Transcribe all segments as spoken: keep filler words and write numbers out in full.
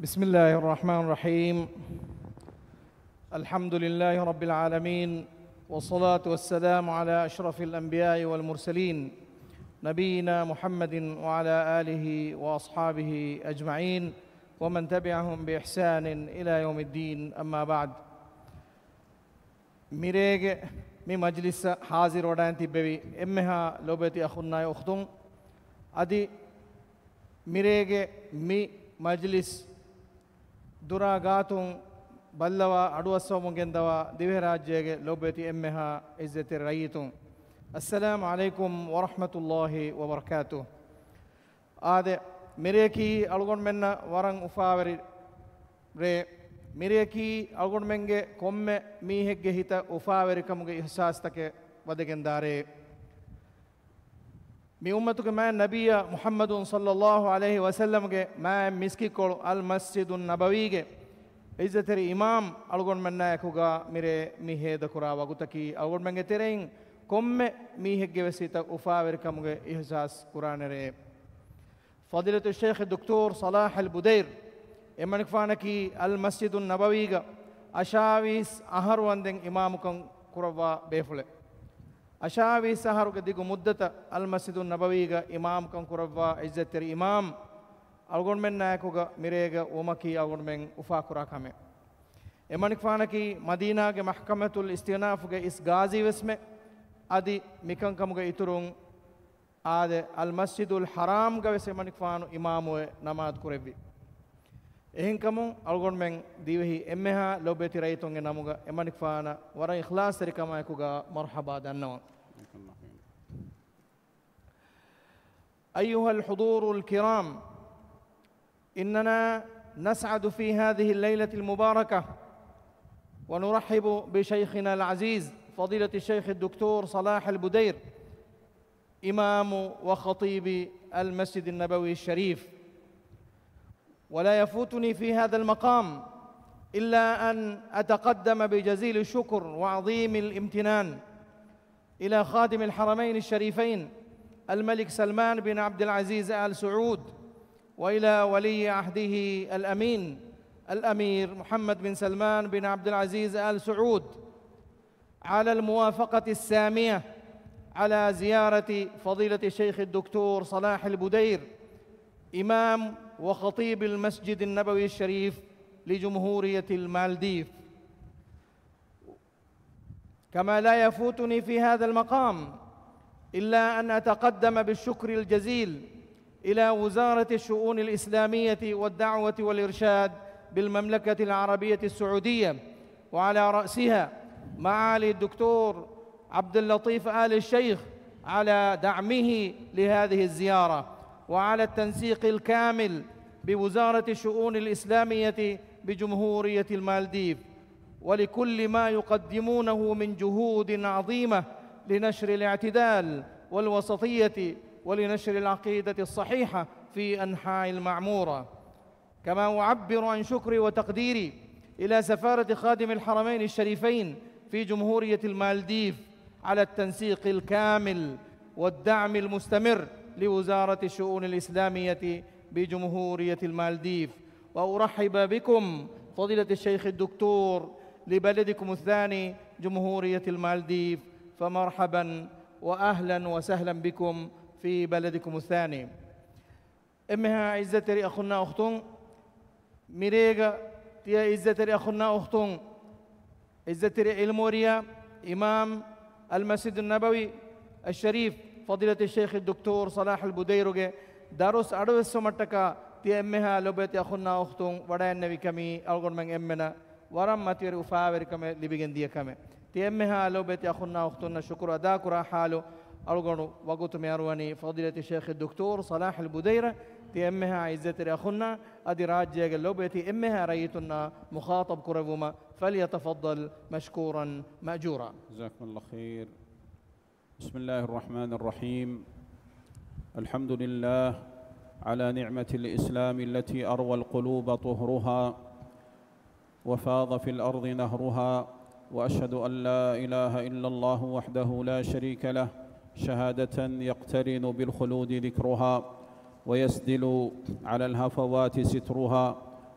بسم الله الرحمن الرحيم. الحمد لله رب العالمين، والصلاة والسلام على أشرف الأنبياء والمرسلين، نبينا محمد وعلى آله وأصحابه أجمعين، ومن تبعهم بإحسان إلى يوم الدين، أما بعد. މިރޭގެ މި މަޖްލިސްއަށް ހާޒިރުވަޑައިން ތިއްބެވި އެންމެހާ ލޯބިވެތި އަޚުންނާއި އުޚްތުން، އަދި މިރޭގެ މި މަޖްލިސް ދުރާ ގާތުން ބައްލަވާ އަޑުއައްސަވަމުން ގެންދަވާ ދިވެހިރާއްޖޭގެ ލޯބިވެތި އެންމެހާ ޢިއްޒަތްތެރި ރައްޔިތުން، އައްސަލާމު ޢަލައިކުމް ވަރަޙްމަތުﷲި ވަބަރަކާތުހު. އާދެ، މިރެއަކީ އަޅުގަނޑުމެންނަށް ވަރަށް އުފާވެރި ރެއެއް. މިރެއަކީ އަޅުގަނޑުމެންގެ ކޮންމެ މީހެއްގެ ހިތަށް އުފާވެރިކަމުގެ އިޙްސާސްތަކެއް ވަދެގެންދާ ރެއެއް. މި އުއްމަތުގެ މާތް ނަބިއްޔާ މުޙައްމަދު ޞައްލައްލާހު ޢަލައިހި ވަސައްލަމްގެ މާތް މިސްކިތްކޮޅު އަލް މަސްޖިދު ނަބަވީގެ ޢިއްޒަތްތެރި އިމާމް އަޅުގަނޑުމެންނާއެކުގަ މިރޭ މި ހޭދަކުރާ ވަގުތަކީ، އަޅުގަނޑުމެންގެ ތެރެއިން ކޮންމެ މީހެއްގެ ވެސް ހިތަށް އުފާވެރިކަމުގެ އިޙްސާސް ކުރާނެ ރެއެއް. ފަޟީލަތު ޝޭޚް ދޮކްޓޯރު ޞަލާޙް އަލް ބުދައިރު އެމަނިކުފާނަކީ އަލް މަސްޖިދު ނަބަވީގަ އަށާވީސް އަހަރު ވަންދެން އިމާމުކަން ކުރައްވާ ބޭފުޅެއް. އަށާވީސް އަހަރުގެ ދިގު މުއްދަތަށް އަލް މަސްޖިދު ނަބަވީގަ އިމާމުކަން ކުރައްވާ ޢިއްޒަތްތެރި އިމާމް އަޅުގަނޑުމެންނާއެކުގަ މިރޭގަ ވުމަކީ އަޅުގަނޑުމެން އުފާކުރާ ކަމެއް. އެމަނިކުފާނަކީ މަދީނާގެ މަޙްކަމަތުލް އިސްތިއުނާފުގެ އިސް ގާޒީ ވެސްމެ، އަދި މިކަންކަމުގެ އިތުރުން އާދެ، އަލް މަސްޖިދުލް ޙަރާމްގަ ވެސް އެމަނިކުފާނު އިމާމުވެ ނަމާދު ކުރެއްވި. އެހެންކަމުން އަޅުގަނޑުމެން ދިވެހި އެންމެހާ ލޯބިވެތި ރައްޔިތުންގެ ނަމުގަ އެމަނިކުފާނަށް ވަރަށް އިޚްލާޞްތެރިކަމާއެކުގަ މަރްޙަބާ ދަންނަވަން. أيها الحضور الكرام، إننا نسعد في هذه الليلة المباركة ونرحب بشيخنا العزيز فضيلة الشيخ الدكتور صلاح البدير، إمام وخطيب المسجد النبوي الشريف. ولا يفوتني في هذا المقام إلا أن أتقدم بجزيل الشكر وعظيم الامتنان إلى خادم الحرمين الشريفين الملك سلمان بن عبد العزيز آل سعود، وإلى ولي عهده الأمين الأمير محمد بن سلمان بن عبد العزيز آل سعود، على الموافقة السامية على زيارة فضيلة الشيخ الدكتور صلاح البدير، إمام وخطيب المسجد النبوي الشريف لجمهورية المالديف. كما لا يفوتني في هذا المقام إلا أن أتقدم بالشكر الجزيل إلى وزارة الشؤون الإسلامية والدعوة والإرشاد بالمملكة العربية السعودية، وعلى رأسها معالي الدكتور عبد اللطيف آل الشيخ، على دعمه لهذه الزيارة، وعلى التنسيق الكامل بوزارة الشؤون الإسلامية بجمهورية المالديف، ولكل ما يقدمونه من جهود عظيمة لنشر الاعتدال والوسطية ولنشر العقيدة الصحيحة في أنحاء المعمورة. كما أعبر عن شكري وتقديري إلى سفارة خادم الحرمين الشريفين في جمهورية المالديف على التنسيق الكامل والدعم المستمر لوزارة الشؤون الإسلامية بجمهورية المالديف. وأرحب بكم فضيلة الشيخ الدكتور لبلدكم الثاني جمهورية المالديف، فمرحبا وأهلا وسهلا بكم في بلدكم الثاني. އެންމެހާ ޢިއްޒަތްތެރި އަޚުންނާ އުޚްތުން، މިރޭގަ ތިޔަ ޢިއްޒަތްތެރި އަޚުންނާ އުޚްތުން، ޢިއްޒަތްތެރި ޢިލްމުވެރިޔާ އިމާމް އަލްމަސްޖިދު ނަބަވީ އައްޝަރީފް ފަޟީލަތު ޝޭޚް ދޮކްޓޯރު ޞަލާޙުލް ބުދައިރުގެ ދަރުސް އަޑުއެއްސުމަށްޓަކާ ތިޔަ އެންމެހާ ލޯބިވެތި އަޚުންނާ އުޚްތުން ވަޑައިންނެވި ކަމީ އަޅުގަނޑުމެން އެންމެނަށް ވަރަށް މަތިވެރި އުފާވެރިކަމެއް ލިބިގެން ދިޔަ ކަމެއް. ތިޔަ އެންމެހާ ލޯބިވެތި އަޚުންނާ އުޚްތުންނަށް ޝުކުރު އަދާކުރާ ޙާލު އަޅުގަނޑު ވަގުތު މި އަރުވަނީ ފަޟީލަތު ޝޭޚް ދޮކްޓޯރު ޞަލާޙުލް ބުދައިރަށް. ތިޔަ އެންމެހާ ޢިއްޒަތްތެރި އަޚުންނާ އަދި ރާއްޖޭގެ ލޯބިވެތި އެންމެހާ ރައްޔިތުންނާ މުޚާޠަބް ކުރެއްވުމަށް. فليتفضل مشكورا مأجورا. جزاكم الله خير. بسم الله الرحمن الرحيم. الحمد لله على نعمة الإسلام التي أروى القلوب طهرها وفاض في الأرض نهرها، وأشهد أن لا إله إلا الله وحده لا شريك له، شهادة يقترن بالخلود ذكرها، ويسدل على الهفوات سترها،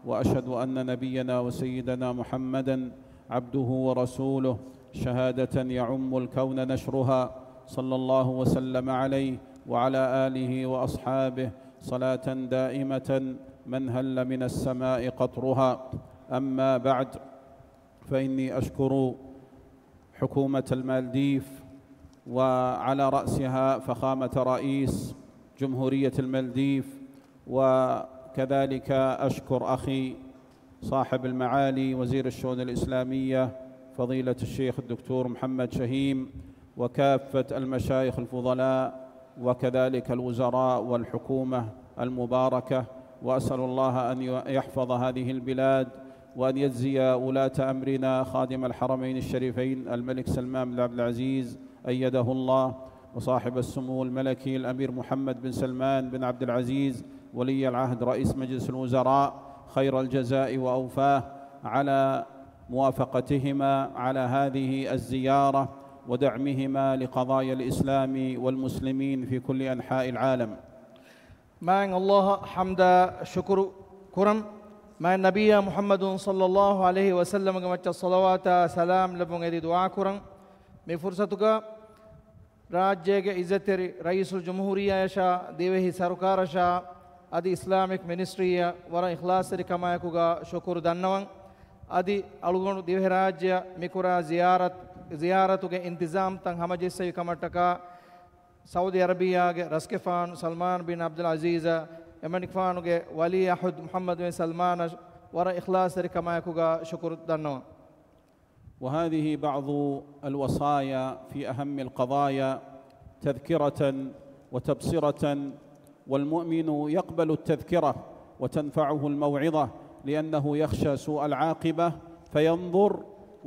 وأشهد أن نبينا وسيدنا محمدا عبده ورسوله، شهادة يعم الكون نشرها، صلى الله وسلم عليه وعلى آله وأصحابه، صلاة دائمة من هل من السماء قطرها. أما بعد، فإني أشكر حكومة المالديف، وعلى رأسها فخامة رئيس جمهورية المالديف، وكذلك أشكر أخي صاحب المعالي وزير الشؤون الإسلامية فضيلة الشيخ الدكتور محمد شهيم، وكافة المشايخ الفضلاء، وكذلك الوزراء والحكومة المباركة، وأسأل الله أن ي-، يحفظ هذه البلاد، وأن يجزي ولاة أمرنا خادم الحرمين الشريفين الملك سلمان بن عبد العزيز أيده الله، وصاحب السمو الملكي الأمير محمد بن سلمان بن عبد العزيز ولي العهد رئيس مجلس الوزراء خير الجزاء وأوفاه على موافقتهما على هذه الزيارة ودعمهما لقضايا الإسلام والمسلمين في كل أنحاء العالم. މާތް ﷲ އަށް ޙަމްދާ ޝުކުރު ކުރަން. މާތް ނަބިއްޔާ މުޙައްމަދު ޞައްލައްލާހު ޢަލައިހި ވަސައްލަމަގެ މައްޗަށް ޞަލަވާތާ ސަލާމް ލެއްވުން އެދި ދުޢާ ކުރަން. މި ފުރުޞަތުގަ ރާއްޖޭގެ ޢިއްޒަތްތެރި ރައީސުލްޖުމްހޫރިއްޔާއަށާ، ދިވެހި ސަރުކާރަށާ، އަދި އިސްލާމިކް މިނިސްޓްރީއަށް ވަރަށް އިޚްލާޞްތެރިކަމާއެކުގަ ޝުކުރު ދަންނަވަން. އަދި އަޅުގަނޑު ދިވެހިރާއްޖެއަށް މިކުރާ ޒިޔާރަތް، ޒިޔާރަތުގެ އިންތިޒާމްތައް ހަމަޖެއްސެވި ކަމަށްޓަކާ، ސައުދީ އަރަބިއްޔާގެ ރަސްގެފާނު ސަލްމާން ބިން ޢަބްދުލް ޢަޒީޒަށް، އެމަނިކުފާނުގެ ވަލީޢަހުދު މުޙައްމަދު ބިން ސަލްމާނަށް ވަރަށް އިޚްލާޞްތެރިކަމާއެކުގަ ޝުކުރު ދަންނަވަން. وهذه بعض الوصايا في أهم القضايا تذكرة وتبصرة، والمؤمن يقبل التذكرة وتنفعه الموعظة، لأنه يخشى سوء العاقبة فينظر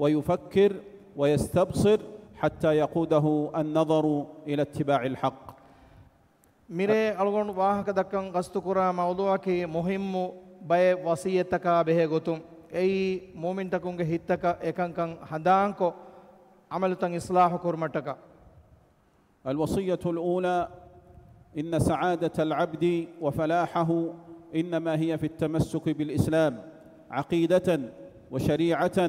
ويفكر ويستبصر حتى يقوده النظر إلى اتباع الحق. މިރޭ އަޅުގަނޑު ވާހަކަ ދައްކަން ގަސްތުކުރާ މައުޟޫޢަކީ މުހިއްމު ބައެއް ވަޞިއްޔަތްތަކާ ބެހޭ ގޮތުން، އެއީ މުއުމިންތަކުންގެ ހިތްތަކަށް އެކަންކަން ހަނދާންކޮށް، ޢަމަލުތައް އިޞްލާޙު ކުރުމަށްޓަކާ. الوصية الأولى: إن سعادة العبد وفلاحه إنما هي في التمسك بالإسلام عقيدة وشريعة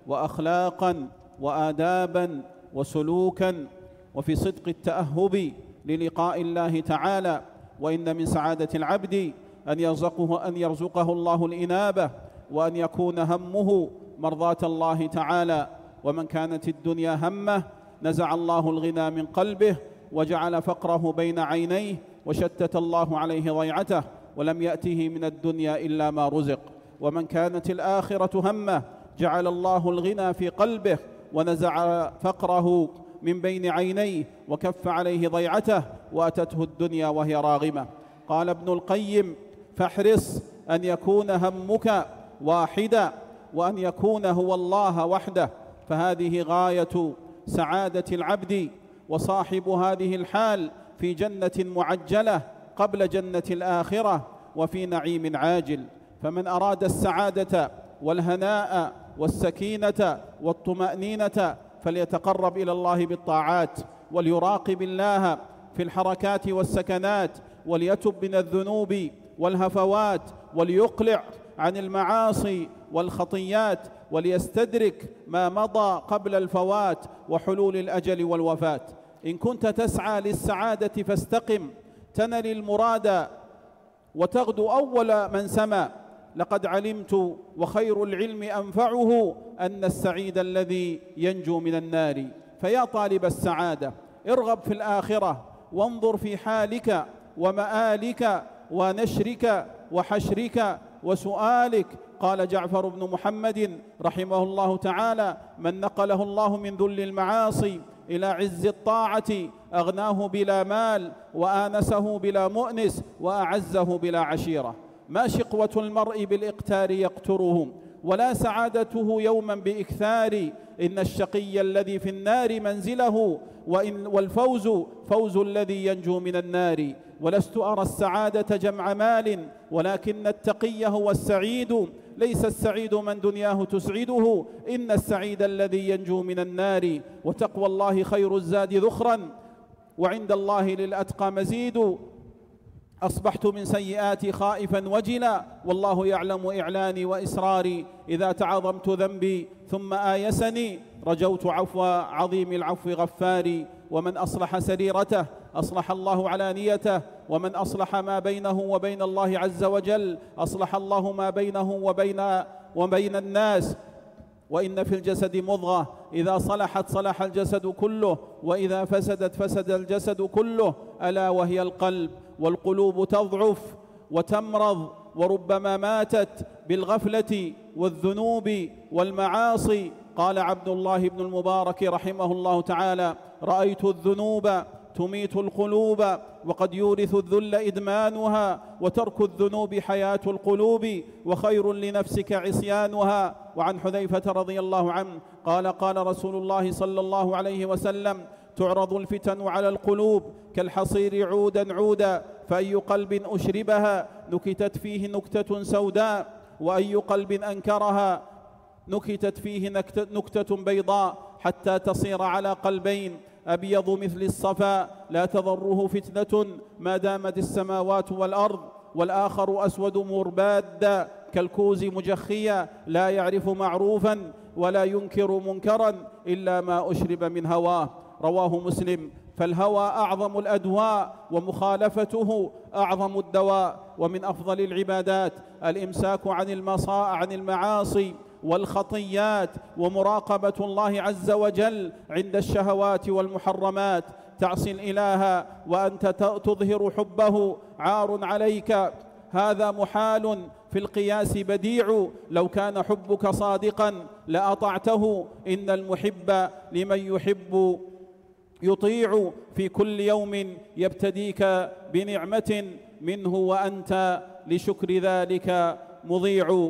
وأخلاقا وآدابا وسلوكا، وفي صدق التأهب للقاء الله تعالى. وإن من سعادة العبد أن يرزقه، أن يرزقه الله الإنابة، وأن يكون همه مرضاة الله تعالى. ومن كانت الدنيا همه نزع الله الغنى من قلبه، وجعل فقره بين عينيه، وشتت الله عليه ضيعته، ولم يأته من الدنيا إلا ما رزق. ومن كانت الآخرة همه جعل الله الغنى في قلبه ونزع فقره من بين عينيه وكف عليه ضيعته وأتته الدنيا وهي راغمة. قال ابن القيم: فاحرص أن يكون همك واحدا وأن يكون هو الله وحده، فهذه غاية سعادة العبد، وصاحب هذه الحال في جنة معجلة قبل جنة الآخرة وفي نعيم عاجل. فمن أراد السعادة والهناء والسكينة والطمأنينة فليتقرب إلى الله بالطاعات، وليراقب الله في الحركات والسكنات، وليتب من الذنوب والهفوات، وليقلع عن المعاصي والخطيات، وليستدرك ما مضى قبل الفوات وحلول الأجل والوفاة. إن كنت تسعى للسعادة فاستقم، تنل المراد وتغدو أول من سما. لقد علمت وخير العلم أنفعه أن السعيد الذي ينجو من النار. فيا طالب السعادة، ارغب في الآخرة، وانظر في حالك ومآلك ونشرك وحشرك وسؤالك. قال جعفر بن محمد رحمه الله تعالى: من نقله الله من ذل المعاصي إلى عز الطاعة أغناه بلا مال، وآنسه بلا مؤنس، وأعزه بلا عشيرة. ما شقوة المرء بالإقتار يقتره، ولا سعادته يوما بإكثار. إن الشقي الذي في النار منزله، وإن، والفوز فوز الذي ينجو من النار. ولست أرى السعادة جمع مال، ولكن التقي هو السعيد. ليس السعيد من دنياه تسعده، إن السعيد الذي ينجو من النار. وتقوى الله خير الزاد ذخرا، وعند الله للأتقى مزيد. أصبحت من سيئاتي خائفا وجلا، والله يعلم إعلاني وإسراري. إذا تعاظمت ذنبي ثم آيسني، رجوت عفو عظيم العفو غفاري. ومن أصلح سريرته أصلح الله علانيته، ومن أصلح ما بينه وبين الله عز وجل أصلح الله ما بينه وبين، وبين الناس. وإن في الجسد مضغة، إذا صلحت صلح الجسد كله، وإذا فسدت فسد الجسد كله، ألا وهي القلب. والقلوب تضعف وتمرض، وربما ماتت بالغفلة والذنوب والمعاصي. قال عبد الله بن المبارك رحمه الله تعالى: رأيت الذنوب تميت القلوب، وقد يورث الذل إدمانها، وترك الذنوب حياة القلوب، وخير لنفسك عصيانها. وعن حذيفة رضي الله عنه قال: قال رسول الله صلى الله عليه وسلم: تعرض الفتن على القلوب كالحصير عودا عودا، فأي قلب أشربها نكتت فيه نكتة سوداء، وأي قلب أنكرها نكتت فيه نكت-، نكتة بيضاء، حتى تصير على قلبين أبيض مثل الصفا لا تضره فتنة ما دامت السماوات والأرض، والآخر أسود مربادا كالكوز مجخيا لا يعرف معروفا ولا ينكر منكرا إلا ما أشرب من هواه. رواه مسلم. فالهوى أعظم الأدواء، ومخالفته أعظم الدواء. ومن أفضل العبادات الإمساك عن المصا-، عن المعاصي والخطيات، ومراقبة الله عز وجل عند الشهوات والمحرمات. تعصي الإله وأنت ت-، تظهر حبه، عار عليك، هذا محال في القياس بديع، لو كان حبك صادقا لأطعته، إن المحب لمن يحب يطيع، في كل يوم يبتديك بنعمة منه وأنت لشكر ذلك مضيع.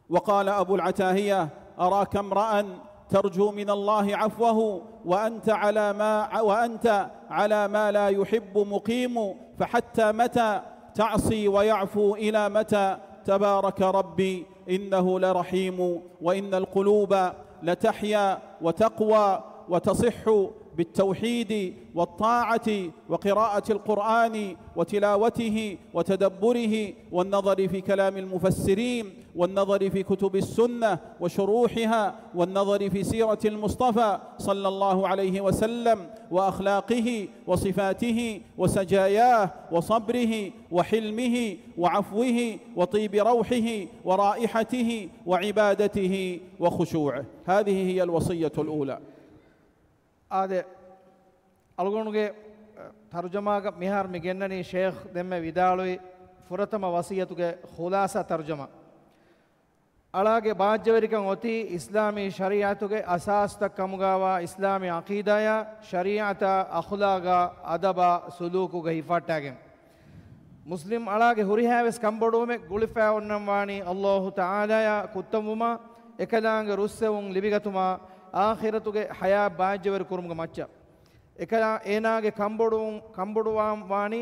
وقال أبو العتاهية: أراك امرأ ترجو من الله عفوه وأنت على ما، وأنت على ما لا يحب مقيم، فحتى متى تعصي ويعفو؟ إلى متى؟ تبارك ربي، إنه لرحيم، وإن القلوب لتحيا وتقوى وتصح بالتوحيد والطاعة وقراءة القرآن وتلاوته وتدبره والنظر في كلام المفسرين والنظر في كتب السنة وشروحها والنظر في سيرة المصطفى صلى الله عليه وسلم وأخلاقه وصفاته وسجاياه وصبره وحلمه وعفوه وطيب روحه ورائحته وعبادته وخشوعه. هذه هي الوصية الأولى. އާދެ، އަޅުގަނޑުގެ، އަ، ތަރުޖަމާގަ މިހާރު މި ގެންނަނީ ޝޭޚް ދެންމެ ވިދާޅުވި ފުރަތަމަ ވަޞިއްޔަތުގެ ޚުލާޞާ ތަރުޖަމާ. އަޅާގެ ބާއްޖަވެރިކަން އޮތީ އިސްލާމީ ޝަރީޢަތުގެ އަސާސްތައް ކަމުގައިވާ އިސްލާމީ ޢަޤީދާއާ، ޝަރީޢަތާ، އަޚުލާގާ، އަދަބާ، ސުލޫކުގަ ހިފަހައްޓާގެން. މުސްލިމް އަޅާގެ ހުރިހާވެސް ކަންބޮޑުވުމެއް ގުޅިފައި އޮންނަން ވާނީ ﷲ ތަޢާލާއާ ކުއްތަންވުމާ، އެކަލާނގެ ރުއްސެވުން ލިބިގަތުމާ، އާޚިރަތުގެ ޙަޔާތް ބާއްޖަވެރި ކުރުމުގެ މައްޗަށް. އެކަލާ އޭނާގެ ކަންބޮޑުވުން، ކަންބޮޑުވާން ވާނީ،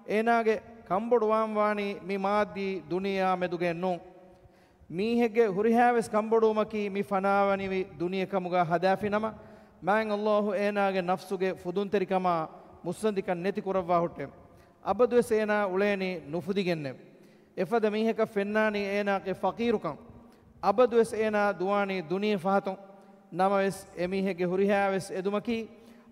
އޭނާގެ ކަންބޮޑުވާން ވާނީ މި މާއްދީ ދުނިޔެއާ މެދުގައެއް ނޫން. މީހެއްގެ ހުރިހާވެސް ކަންބޮޑުވުމަކީ މި ފަނާވަނިވި ދުނިޔެ ކަމުގަ ހަދާފިނަމަ، މާތް ﷲ އޭނާގެ ނަފްސުގެ ފުދުންތެރިކަމާ މުއްސަނދިކަން ނެތި ކުރައްވާ ހުއްޓެ. އަބަދުވެސް އޭނާ އުޅޭނީ ނުފުދިގެންނެވެ. އެފަދަ މީހަކަށް ފެންނާނީ އޭނާގެ ފަޤީރުކަން. އަބަދުވެސް އޭނާ ދުވާނީ ދުނިޔެ ފަހަތުން. ނަމަވެސް، އެމީހެއްގެ ހުރިހާވެސް އެދުމަކީ،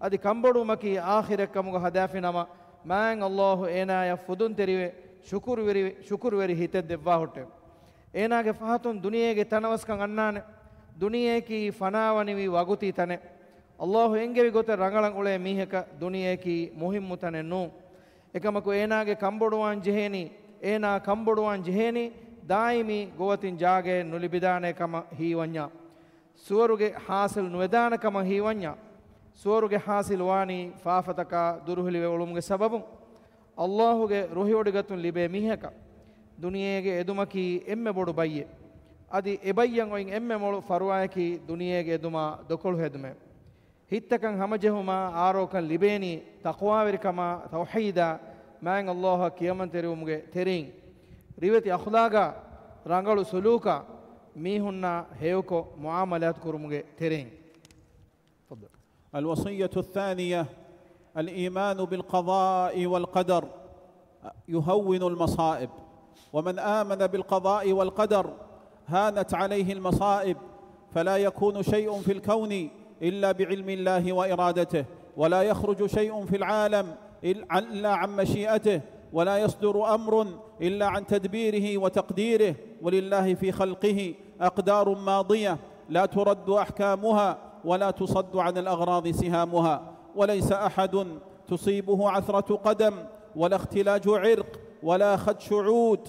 އަދި ކަންބޮޑުވުމަކީ އާޚިރަތް ކަމުގަ ހަދާފިނަމަ، މާތް ﷲ އޭނާޔަށް ފުދުންތެރިވެ، ޝުކުރުވެރި، ޝުކުރުވެރި ހިތެއް ދެއްވާ ހުއްޓެ. އޭނާގެ ފަހަތުން ދުނިޔޭގެ ތަނަވަސްކަން އަންނާނެ. ދުނިޔެއަކީ ފަނާވަނިވި ވަގުތީ ތަނެއް. ﷲ އެންގެވި ގޮތަށް ރަނގަޅަށް އުޅޭ މީހަކަށް ދުނިޔެއަކީ މުހިއްމު ތަނެއް ނޫން. އެކަމަކު އޭނާގެ ކަންބޮޑުވާން ޖެހޭނީ، އޭނާ ކަންބޮޑުވާން ޖެހޭނީ ދާއިމީ ގޮވަތިން ޖާގައެއް ނުލިބިދާނޭ ކަމަށް ހީވަންޏާ، ސުވަރުގެ ޙާޞިލް ނުވެދާނެ ކަމަށް ހީވަންޏާ، ސުވަރުގެ ޙާޞިލް ވާނީ ފާފަތަކާ ދުރުހެލިވެ އުޅުމުގެ ސަބަބުން. ﷲ ގެ ރުހިވޮޑިގަތުން ލިބޭ މީހަކަށް ދުނިޔޭގެ އެދުމަކީ އެންމެ ބޮޑު ބައްޔެއް. އަދި އެ ބައްޔަށް އޮތް އެންމެ މޮޅު ފަރުވާއަކީ ދުނިޔޭގެ އެދުމާ ދޮކޮޅު ހެދުމެވެ. ހިތްތަކަށް ހަމަޖެހުމާ އާރޯކަން ލިބޭނީ ތަޤްވާވެރިކަމާ ތައުޙީދާ، މާތް ﷲއަށް ކިޔަމަންތެރިވުމުގެ ތެރެއިން، ރިވެތި އަޚްލާގާ، ރަނގަޅު ސުލޫކާ، މީހުންނާ ހެޔޮކޮށް މުޢާމަލާތު ކުރުމުގެ ތެރެއިން. الوصية الثانية: الإيمان بالقضاء والقدر. يهون المصائب، ومن آمن بالقضاء والقدر هانت عليه المصائب، فلا يكون شيء في الكون إلا بعلم الله وإرادته، ولا يخرج شيء في العالم إلا عن مشيئته، ولا يصدر أمر إلا عن تدبيره وتقديره، ولله في خلقه أقدار ماضية لا ترد أحكامها ولا تصد عن الأغراض سهامها، وليس أحد تصيبه عثرة قدم ولا اختلاج عرق ولا خدش عود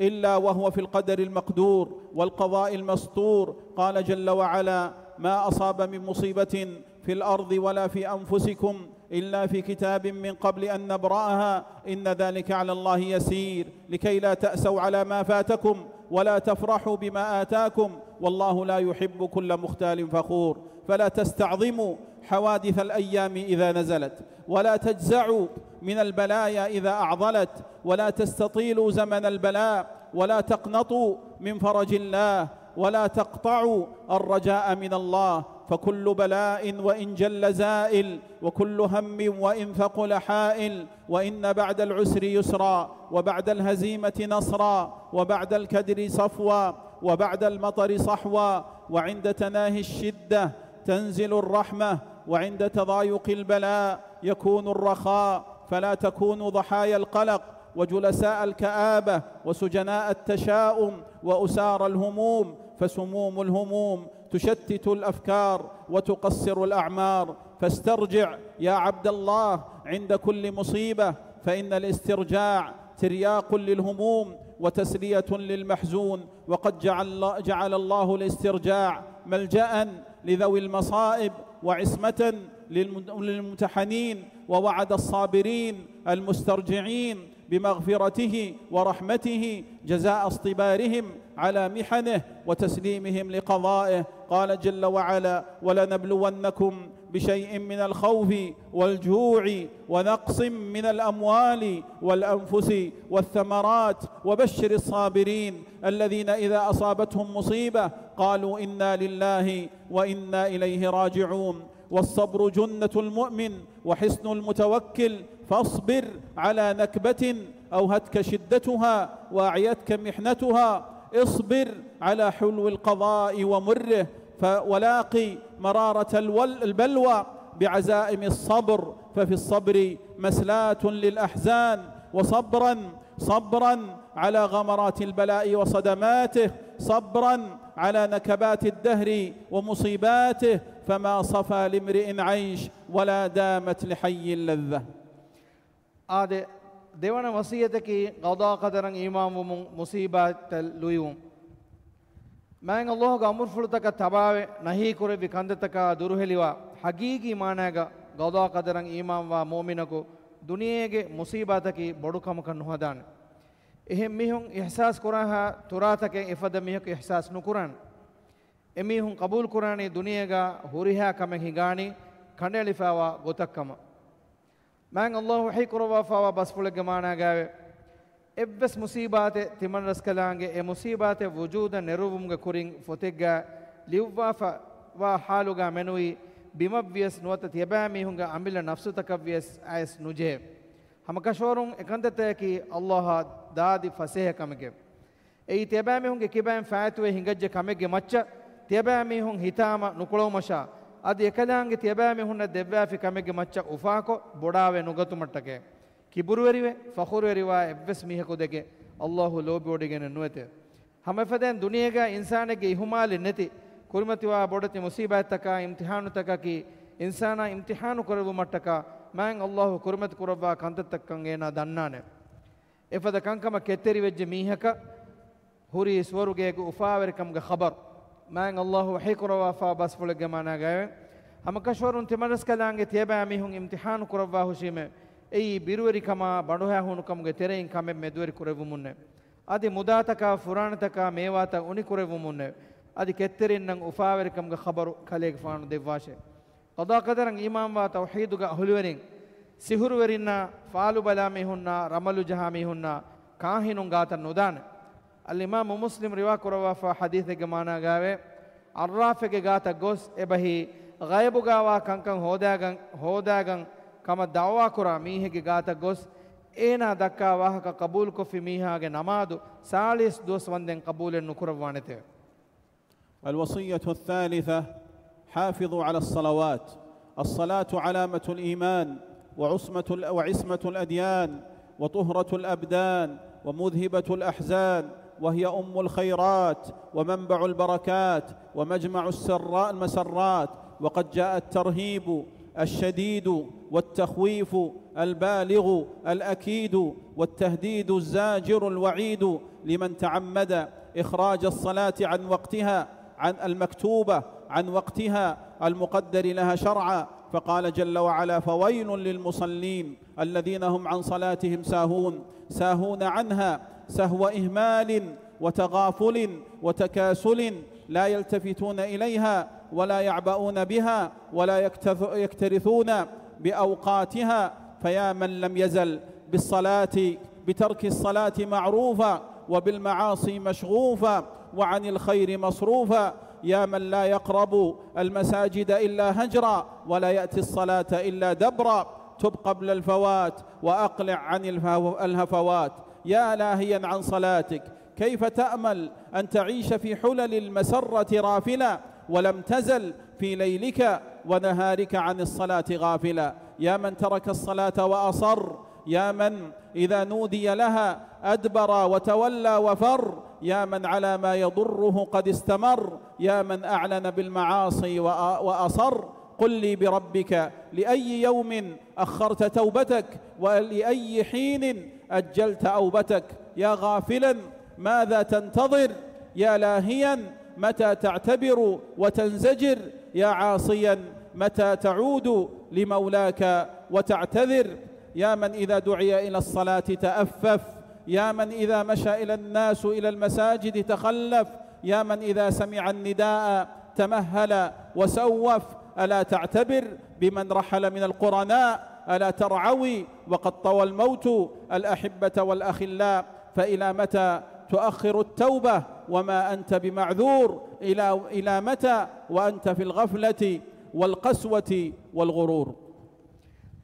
إلا وهو في القدر المقدور والقضاء المسطور. قال جل وعلا: ما أصاب من مصيبة في الأرض ولا في أنفسكم إلا في كتاب من قبل أن نبرأها إن ذلك على الله يسير، لكي لا تأسوا على ما فاتكم ولا تفرحوا بما آتاكم، والله لا يحب كل مختال فخور. فلا تستعظموا حوادث الأيام إذا نزلت، ولا تجزعوا من البلايا إذا أعضلت، ولا تستطيلوا زمن البلاء، ولا تقنطوا من فرج الله، ولا تقطعوا الرجاء من الله، فكل بلاء وإن جل زائل، وكل هم وإن ثقل حائل، وإن بعد العسر يسرا، وبعد الهزيمة نصرا، وبعد الكدر صفوا، وبعد المطر صحوا، وعند تناهي الشدة تنزل الرحمة، وعند تضايق البلاء يكون الرخاء، فلا تكونوا ضحايا القلق وجلساء الكآبة وسجناء التشاؤم وأسارى الهموم، فسموم الهموم تشتت الأفكار وتقصر الأعمار، فاسترجع يا عبد الله عند كل مصيبة، فإن الاسترجاع ترياق للهموم وتسلية للمحزون، وقد جعل، جعل الله الاسترجاع ملجأ لذوي المصائب وعصمة للم-، للممتحنين، ووعد الصابرين المسترجعين بمغفرته ورحمته جزاء اصطبارهم على محنه وتسليمهم لقضائه. قال جل وعلا: ولنبلونكم بشيء من الخوف والجوع ونقص من الأموال والأنفس والثمرات وبشر الصابرين الذين إذا أصابتهم مصيبة قالوا إنا لله وإنا إليه راجعون. والصبر جنة المؤمن وحصن المتوكل، فاصبر على نكبة أوهتك شدتها وأعيتك محنتها، اصبر على حلو القضاء ومره، ف-، ولاق مرارة الول-، البلوى بعزائم الصبر، ففي الصبر مسلاة للأحزان، وصبرا، صبرا على غمرات البلاء وصدماته، صبرا على نكبات الدهر ومصيباته، فما صفا لامرئ عيش ولا دامت لحي لذة. އާދެ، ދެވަނަ ވަޞިއްޔަތަކީ ޤަޟާ ޤަދަރަށް އީމާންވުމުން، މުޞީބާތަށް ލުއިވުން. މާތް ﷲގެ އަމުރުފުޅުތަކަށް ތަބާވެ، ނަހީކުރެއްވި ކަންތައްތަކާ ދުރުހެލިވާ، ޙަޤީޤީ މާނާގަ ޤަޟާ ޤަދަރަށް އީމާންވާ މުއުމިނަކު ދުނިޔޭގެ މުޞީބާތަކީ ބޮޑު ކަމަކަށް ނުހަދާނެ. އެހެން މީހުން އިޙްސާސް ކުރާހާ ތުރާތަކެއް އެފަދަ މީހަކު އިޙްސާސް ނުކުރާނެ. އެމީހުން ޤަބޫލުކުރާނީ ދުނިޔޭގަ ހުރިހާ ކަމެއް ހިނގާނީ ކަނޑައެޅިފައިވާ ގޮތަށް ކަމަށް. މާތް ﷲ ވަޙީކުރައްވާފައިވާ ބަސްފުޅެއްގެ މާނާގައިވޭ، އެއްވެސް މުޞީބާތެއް ތިމަންރަސްކަލާނގެ އެ މުޞީބާތެއް ވުޖޫދަށް ނެރުއްވުމުގެ ކުރިން ފޮތެއްގަ ލިޔުއްވާފައިވާ ޙާލުގަ މެނުވީ، ބިމަށްވިޔަސް ނުވަތަ ތިޔަބައިމީހުންގެ އަމިއްލަ ނަފްސުތަކަށްވިޔަސް އައިސް ނުޖެހޭ. ހަމަކަށަވަރުން އެކަންތައްތަކަކީ ﷲއާ ދާދި ފަސޭހަ ކަމެކެވެ. އެއީ ތިޔަބައިމީހުންގެ ކިބައިން ފާއިތުވެ ހިނގައްޖެ ކަމެއްގެ މައްޗަށް ތިޔަބައިމީހުން ހިތާމަ ނުކުޅައުމަށާ، އަދި އެކަލާނގެ ތިޔަބައިމީހުންނަށް ދެއްވާފި ކަމެއްގެ މައްޗަށް އުފާކޮށް، ބޮޑާވެ ނުގަތުމަށްޓަކައި. ކިބުރުވެރިވެ، ފަޚުރުވެރިވާ އެއްވެސް މީހަކު ދެކެ ﷲ ލޯބިވޮޑިގެނެއް ނުވެތެވެ. ހަމައެފަދައިން ދުނިޔޭގަ އިންސާނެއްގެ އިހުމާލެއް ނެތި، ކުރިމަތިވާ ބޮޑެތި މުޞީބާތްތަކާ އިމްތިޙާނުތަކަކީ އިންސާނާ އިމްތިޙާނު ކުރެއްވުމަށްޓަކާ މާތް ﷲ ކުރިމަތި ކުރައްވާ ކަންތައްތައްކަން އޭނާ ދަންނާނެ. އެފަދަ ކަންކަމަށް ކެތްތެރިވެއްޖެ މީހަކަށް ހުރީ ސުވަރުގޭގެ އުފާވެރިކަމުގެ ޚަބަރު. މާތް ﷲ ވަޙީކުރައްވާފާ ބަސްފުޅެއްގެ މާނާގައެވެ. ހަމަކަށަވަރުން ތިމަންރަސްކަލާނގެ ތިޔަބައިމީހުން އިމްތިޙާނު ކުރައްވާ ހުށީމެވެ. އެއީ ބިރުވެރިކަމާ ބަނޑުހައިހޫނުކަމުގެ ތެރެއިން ކަމެއް މެދުވެރި ކުރެއްވުމުންނެވެ. އަދި މުދާތަކާ ފުރާނަތަކާ މޭވާތައް އުނިކުރެއްވުމުންނެވެ. އަދި ކެތްތެރިންނަށް އުފާވެރިކަމުގެ ޚަބަރު ކަލޭގެފާނު ދެއްވާށެވެ. ޤަޟާޤަދަރަށް އީމާންވާ ތައުޙީދުގެ އަހުލުވެރިން، ސިހުރުވެރިންނާ، ފާލުބަލާ މީހުންނާ، ރަމަލުޖަހާ މީހުންނާ، ކާހިނުން ގާތަށް ނުދާނެ. އަލްއިމާމު މުސްލިމް ރިވާކުރައްވާފާ ޙަދީޘެއްގެ މާނާގައިވޭ، ޢައްރާފެއްގެ ގާތަށް ގޮސް، އެބަހީ ޣައިބުގާވާ ކަންކަން ހޯދާގަން، ހޯދާގަން ކަމަށް ދަޢުވާކުރާ މީހެއްގެ ގާތަށް ގޮސް، އޭނާ ދައްކާ ވާހަކަ ޤަބޫލުކޮށްފި މީހާގެ ނަމާދު ސާޅީސް ދުވަސް ވަންދެން ޤަބޫލެއް ނުކުރައްވާނެތެވެ. الوصية الثالثة: حافظوا على الصلوات. الصلاة علامة الإيمان وعصمة ال-، وعصمة الأديان وطهرة الأبدان ومذهبة الأحزان، وهي أم الخيرات ومنبع البركات ومجمع السراء المسرات، وقد جاء الترهيب الشديد والتخويف البالغ الأكيد والتهديد الزاجر الوعيد لمن تعمد إخراج الصلاة عن وقتها، عن المكتوبة، عن وقتها المقدر لها شرعا، فقال جل وعلا: فويل للمصلين الذين هم عن صلاتهم ساهون، ساهون عنها سهو إهمال وتغافل وتكاسل، لا يلتفتون إليها ولا يعبؤون بها ولا يكتث-، يكترثون بأوقاتها، فيا من لم يزل بالصلاة، بترك الصلاة معروفا، وبالمعاصي مشغوفا، وعن الخير مصروفا، يا من لا يقرب المساجد إلا هجرا، ولا يأتي الصلاة إلا دبرا، تب قبل الفوات، وأقلع عن الفو-، الهفوات، يا لاهيا عن صلاتك، كيف تأمل أن تعيش في حلل المسرة رافلا، ولم تزل في ليلك ونهارك عن الصلاة غافلا؟ يا من ترك الصلاة وأصر، يا من إذا نودي لها أدبر وتولى وفر، يا من على ما يضره قد استمر، يا من أعلن بالمعاصي وأ-، وأصر، قل لي بربك، لأي يوم أخرت توبتك؟ ولأي حين أجلت أوبتك؟ يا غافلا، ماذا تنتظر؟ يا لاهيا، متى تعتبر وتنزجر؟ يا عاصيا، متى تعود لمولاك وتعتذر؟ يا من إذا دعي إلى الصلاة تأفف، يا من إذا مشى إلى الناس إلى المساجد تخلف، يا من إذا سمع النداء تمهل وسوف، ألا تعتبر بمن رحل من القرناء؟ ألا ترعوي وقد طوى الموت الأحبة والأخلاء؟ فإلى متى تؤخر التوبة وما أنت بمعذور؟ إلى، إلى متى وأنت في الغفلة والقسوة والغرور؟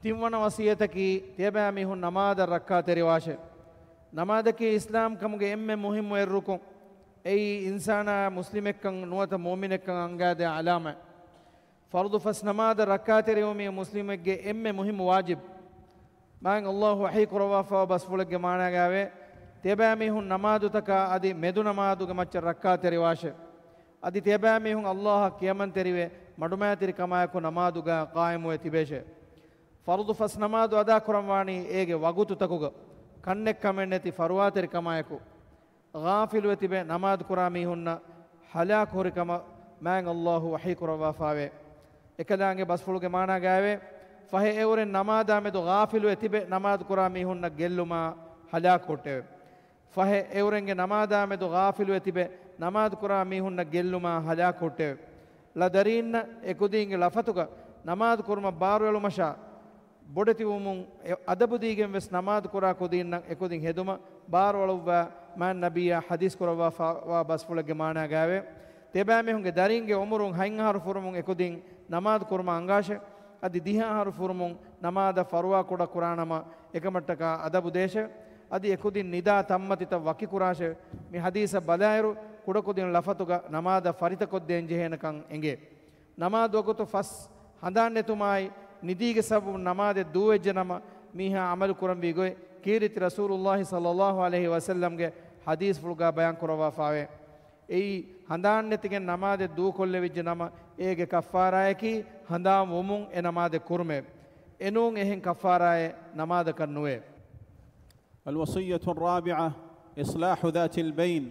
ތިންވަނަ ވަޞިއްޔަތަކީ، ތިޔަބައިމީހުން ނަމާދަށް ރައްކާތެރިވާށޭ. ނަމާދަކީ އިސްލާމް ކަމުގެ އެންމެ މުހިއްމު އެއް ރުކުން. އެއީ އިންސާނާ މުސްލިމެއްކަން ނުވަތަ މުއުމިނެއްކަން އަންގާދޭ އަލާމަތް. ފަރުޟު ފަސް ނަމާދަށް ރައްކާތެރިވުމީ މުސްލިމެއްގެ އެންމެ މުހިއްމު ވާޖިބު. މާތް ﷲ ވަޙީ ކުރައްވާފައިވާ ބަސްފުޅެއްގެ މާނާގައިވޭ، ތިޔަބައިމީހުން ނަމާދުތަކާ އަދި މެދު ނަމާދުގެ މައްޗަށް ރައްކާތެރިވާށޭ. އަދި ތިޔަބައިމީހުން ﷲ އަށް ކިޔަމަންތެރިވެ، މަޑުމައިތިރިކަމާއެކު ނަމާދުގަ ޤާއިމުވެ ތިބޭށޭ. ފަރުޟު ފަސް ނަމާދު އަދާކުރަންވާނީ އޭގެ ވަގުތުތަކުގަ، ކަންނެއްކަމެއް ނެތި ފަރުވާތެރިކަމާއެކު. ޣާފިލުވެ ތިބެ ނަމާދު ކުރާ މީހުންނަށް ހަލާކު ހުރި ކަމަށް މާތް ﷲ ވަޙީ ކުރައްވާފައިވޭ. އެކަލާނގެ ބަސްފުޅުގެ މާނާގައިވޭ، ފަހެ އެއުރެން ނަމާދާމެދު ޣާފިލުވެ ތިބެ ނަމާދު ކުރާ މީހުންނަށް ގެއްލުމާ ހަލާކު ހުއްޓެވެ. ފަހެ އެއުރެންގެ ނަމާދާމެދު ޣާފިލުވެ ތިބެ ނަމާދު ކުރާ މީހުންނަށް ގެއްލުމާ ހަލާކު ހުއްޓެވެ. ޅަ ދަރީންނަށް އެކުދީންގެ ޅަފަތުގަ ނަމާދު ކުރުމަށް ބާރުއެޅުމަށާ ބޮޑެތިވުމުން އެ އަދަބުދީގެން ވެސް ނަމާދު ކުރާ ކުދީންނަށް އެކުދިން ހެދުމަށް ބާރުއަޅުއްވާ މާތް ނަބިއްޔާ ޙަދީޘް ކުރައްވާފައިވާ ބަސްފުޅެއްގެ މާނާގައިވޭ. ތިޔަބައިމީހުންގެ ދަރިންގެ އުމުރުން ހަތް އަހަރު ފުރުމުން އެކުދިން ނަމާދު ކުރުމަށް އަންގާށެވެ. އަދި ދިހަ އަހަރު ފުރުމުން ނަމާދަށް ފަރުވާ ކުޑަ ކުރާނަމަ އެކަމަށްޓަކާ އަދަބު ދޭށެވެ. އަދި އެކުދިން ނިދާ ތަންމަތިތައް ވަކި ކުރާށެވެ. މި ޙަދީޘަށް ބަލާއިރު، ކުޑަކުދިން ޅަފަތުގަ ނަމާދަށް ފަރިތަކޮށްދޭން ޖެހޭނެކަން އެނގޭ. ނަމާދު ވަގުތު ފަސް ހަނދާން ނެތުމާއި، ނިދީގެ ސަބަބުން ނަމާދެއް ދޫވެއްޖެ ނަމަ، މީހާ ޢަމަލު ކުރަންވީ ގޮތް، ކީރިތި ރަސޫލުﷲ ޞައްލަﷲ ޢަލައިހި ވަސައްލަމްގެ ޙަދީޘްފުޅުގަ ބަޔާން ކުރައްވާފައިވޭ. އެއީ، ހަނދާން ނެތިގެން ނަމާދެއް ދޫކޮށްލެވިއްޖެ ނަމަ، އޭގެ ކައްފާރާއަކީ ހަނދާން ވުމުން އެ ނަމާދެއް ކުރުމެވެ. އެނޫން އެހެން ކައްފާރާއެއް ނަމާދަކަށް ނުވޭ. الوصية الرابعة: إصلاح ذات البين.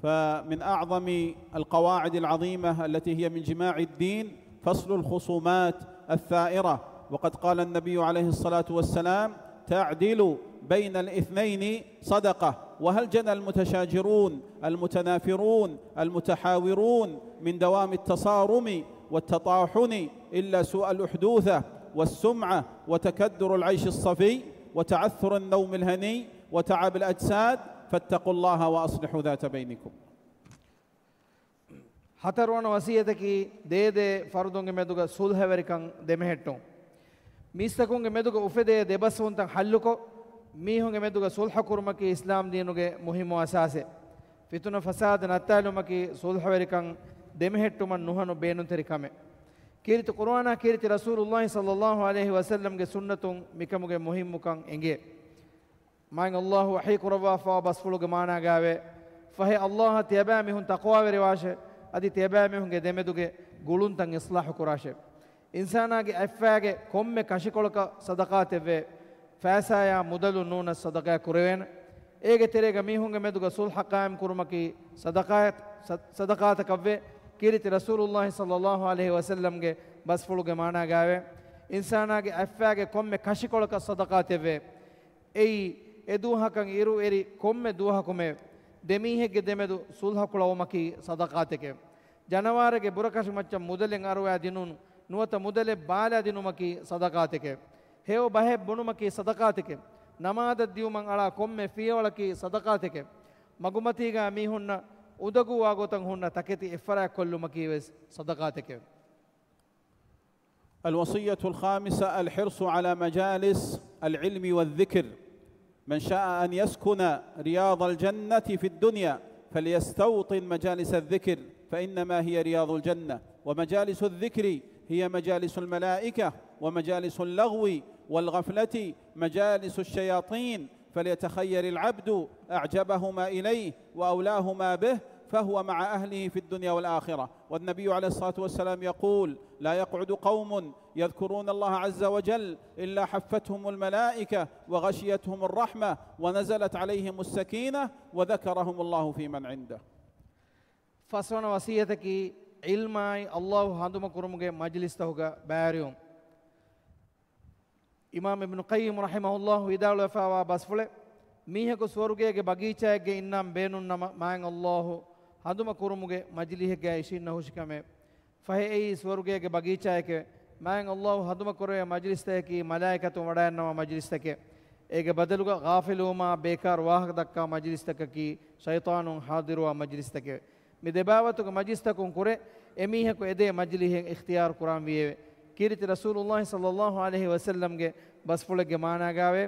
فمن أعظم القواعد العظيمة التي هي من جماع الدين فصل الخصومات الثائرة، وقد قال النبي عليه الصلاة والسلام: تعدل بين الاثنين صدقة، وهل جنى المتشاجرون المتنافرون المتحاورون من دوام التصارم والتطاحن إلا سوء الأحدوثة والسمعة وتكدر العيش الصفي وتعثر النوم الهني وتعب الأجساد، فاتقوا الله وأصلحوا ذات بينكم. ހަތަރުވަނަ ވަޞިއްޔަތަކީ، ދޭދޭ ފަރުދުންގެ މެދުގަ ޞުލްޙަވެރިކަން ދެމެހެއްޓުން. މީސްތަކުންގެ މެދުގަ އުފެދޭ ދެބަސްވުންތައް ޙައްލުކޮށް، މީހުންގެ މެދުގަ ސުލްހަ ކުރުމަކީ އިސްލާމް ދީނުގެ މުހިއްމު އަސާސެއް. ފިތުނަ ފަސާދަ ނައްތާލުމަކީ ސުލްހަވެރިކަން ދެމެހެއްޓުމަށް ނުހަނު ބޭނުންތެރި ކަމެއް. ކީރިތި ޤުރުއާނާ ކީރިތި ރަސޫލުﷲ ޞައްލަﷲ ޢަލައިހި ވަސައްލަމްގެ ސުންނަތުން މިކަމުގެ މުހިއްމުކަން އެނގޭ. މާތް ﷲ ވަޙީ ކުރައްވާފައިވާ ބަސްފުޅުގެ މާނާގައިވޭ، ފަހެ ﷲ ތިޔަބައިމީހުން ތަޤްވާވެރިވާށޭ، އަދި ތިޔަބައިމީހުންގެ ދެމެދުގެ ގުޅުންތައް އިޞްލާޙު ކުރާށޭ. އިންސާނާގެ އަތްފައިގެ ކޮންމެ ކަށިކޮޅަކަށް ޞަދަޤާތެއްވޭ، ފައިސާޔާ މުދަލުން ނޫނަސް ޞަދަޤާތް ކުރެވޭނެ. އޭގެ ތެރޭގަ މީހުންގެ މެދުގަ ޞުލްޙަ ޤާއިމް ކުރުމަކީ ޞަދަޤާތް، ޞަ-، ޞަދަޤާތަކަށްވޭ. ކީރިތި ރަސޫލުﷲ ޞައްލަﷲ ޢަލައިހި ވަސައްލަމްގެ ބަސްފުޅުގެ މާނާގައިވޭ، އިންސާނާގެ އަތްފައިގެ ކޮންމެ ކަށިކޮޅަކަށް ޞަދަޤާތެއްވޭ. އެއީ، އެ ދުވަހަކަށް އިރު އެރި ކޮންމެ ދުވަހަކުމެ ދެމީހެއްގެ ދެމެދު ޞުލްޙަ ކުޅަވުމަކީ ޞަދަޤާތެކެވެ. ޖަނަވާރެއްގެ ބުރަކަށި މައްޗަށް މުދަލެއް އަރުވާ ދިނުން، ނުވަތަ މުދަލެއް ބާލާ ދިނުމަކީ ޞަދަޤާތެކެވެ. ހެޔޮ ބަހެއް ބުނުމަކީ ޞަދަޤާތެކެވެ. ނަމާދަށް ދިޔުމަށް އަޅާ ކޮންމެ ފިޔަވަޅަކީ ޞަދަޤާތެކެވެ. މަގުމަތީގަ މީހުންނަށް އުނދަގޫވާ ގޮތަށް ހުންނަ ތަކެތި އެއްފަރާތް ކޮށްލުމަކީ ވެސް ޞަދަޤާތެކެވެ. الوصية الخامسة: الحرص على مجالس العلم والذكر. من شاء أن يسكن رياض الجنة في الدنيا فليستوطن مجالس الذكر، فإنما هي رياض الجنة. ومجالس الذكر هي مجالس الملائكة، ومجالس اللغو والغفلة مجالس الشياطين، فليتخير العبد أعجبهما إليه وأولاهما به، فهو مع أهله في الدنيا والآخرة. والنبي عليه الصلاة والسلام يقول: لا يقعد قوم يذكرون الله عز وجل إلا حفتهم الملائكة وغشيتهم الرحمة ونزلت عليهم السكينة وذكرهم الله فيمن عنده. ފަސްވަނަ ވަޞިއްޔަތަކީ، ޢިލްމާއި ﷲ ހަނދުމަކުރުމުގެ މަޖިލިސްތަކުގަ ބައިވެރިވުން. އިމާމް އިބްނު ޤައްޔިމް ރަޙިމަހުﷲ ވިދާޅުވެފައިވާ ބަސްފުޅެއް، މީހަކު ސުވަރުގޭގެ ބަގީޗާއެއްގަ އިންނާން ބޭނުން ނަމަ، މާތް ﷲ ހަނދުމަކުރުމުގެ މަޖިލިހެއްގައި އިށީންނަ ހުށިކަމެވެ. ފަހެ އެއީ ސުވަރުގޭގެ ބަގީޗާއެކެވެ. މާތް ﷲ ހަނދުމަކުރެވޭ މަޖިލިސްތަކަކީ މަލާއިކަތުން ވަޑައިންނަވާ މަޖިލިސްތަކެވެ. އޭގެ ބަދަލުގަ ޣާފިލުވުމާ ބޭކާރު ވާހަކަ ދައްކާ މަޖިލިސްތަކަކީ ޝައިޠާނުން ޙާޟިރުވާ މަޖިލިސްތަކެވެ. މި ދެބާވަތުގެ މަޖިލިސްތަކުން ކުރެ އެމީހަކު އެދޭ މަޖިލިހެއް އިޚްތިޔާރު ކުރާން ވީއެވެ. ކީރިތި ރަސޫލުﷲ ޞައްލަﷲ ޢަލައިހި ވަސައްލަމްގެ ބަސްފުޅެއްގެ މާނާގައިވޭ،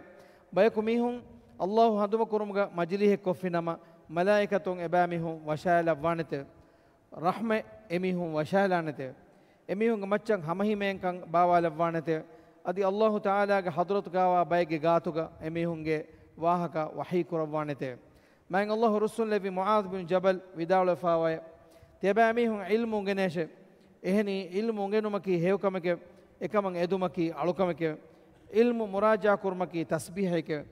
ބަޔަކު މީހުން ﷲ ހަނދުމަކުރުމުގަ މަޖިލިހެއް ކޮށްފި ނަމަ، މަލާއިކަތުން އެބައިމީހުން ވަށާލައްވާނެތެވެ. ރަޙްމަތް އެމީހުން ވަށާލާނެތެވެ. އެމީހުންގެ މައްޗަށް ހަމަހިމޭންކަން ބާވާލައްވާނެތެވެ. އަދި ﷲ ތަޢާލާގެ ޙަޟްރަތުގައިވާ ބައެއްގެ ގާތުގަ އެމީހުންގެ ވާހަކަ ވަޙީ ކުރައްވާނެތެވެ. މާތް ﷲ ރުއްސުންލެއްވި މުޢާޛް ބިން ޖަބަލް ވިދާޅުވެފައިވައޭ، ތިޔަބައިމީހުން ޢިލްމު އުނގެނޭށޭ. އެހެނީ، ޢިލްމު އުނގެނުމަކީ ހެޔޮކަމެކެވެ. އެކަމަށް އެދުމަކީ އަޅުކަމެކެވެ. ޢިލްމު މުރާޖަޢާ ކުރުމަކީ ތަސްބީޙައެކެވެ.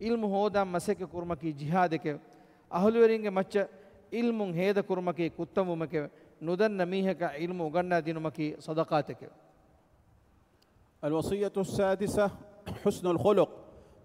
ޢިލްމު ހޯދާން މަސައްކަތް ކުރުމަކީ ޖިހާދެކެވެ. އަހުލުވެރިންގެ މައްޗަށް ޢިލްމުން ހޭދަކުރުމަކީ ކުއްތަންވުމެކެވެ. ނުދަންނަ މީހަކަށް ޢިލްމު އުގަންނާދިނުމަކީ ޞަދަޤާތެކެވެ. الوصية السادسة: حسن الخلق.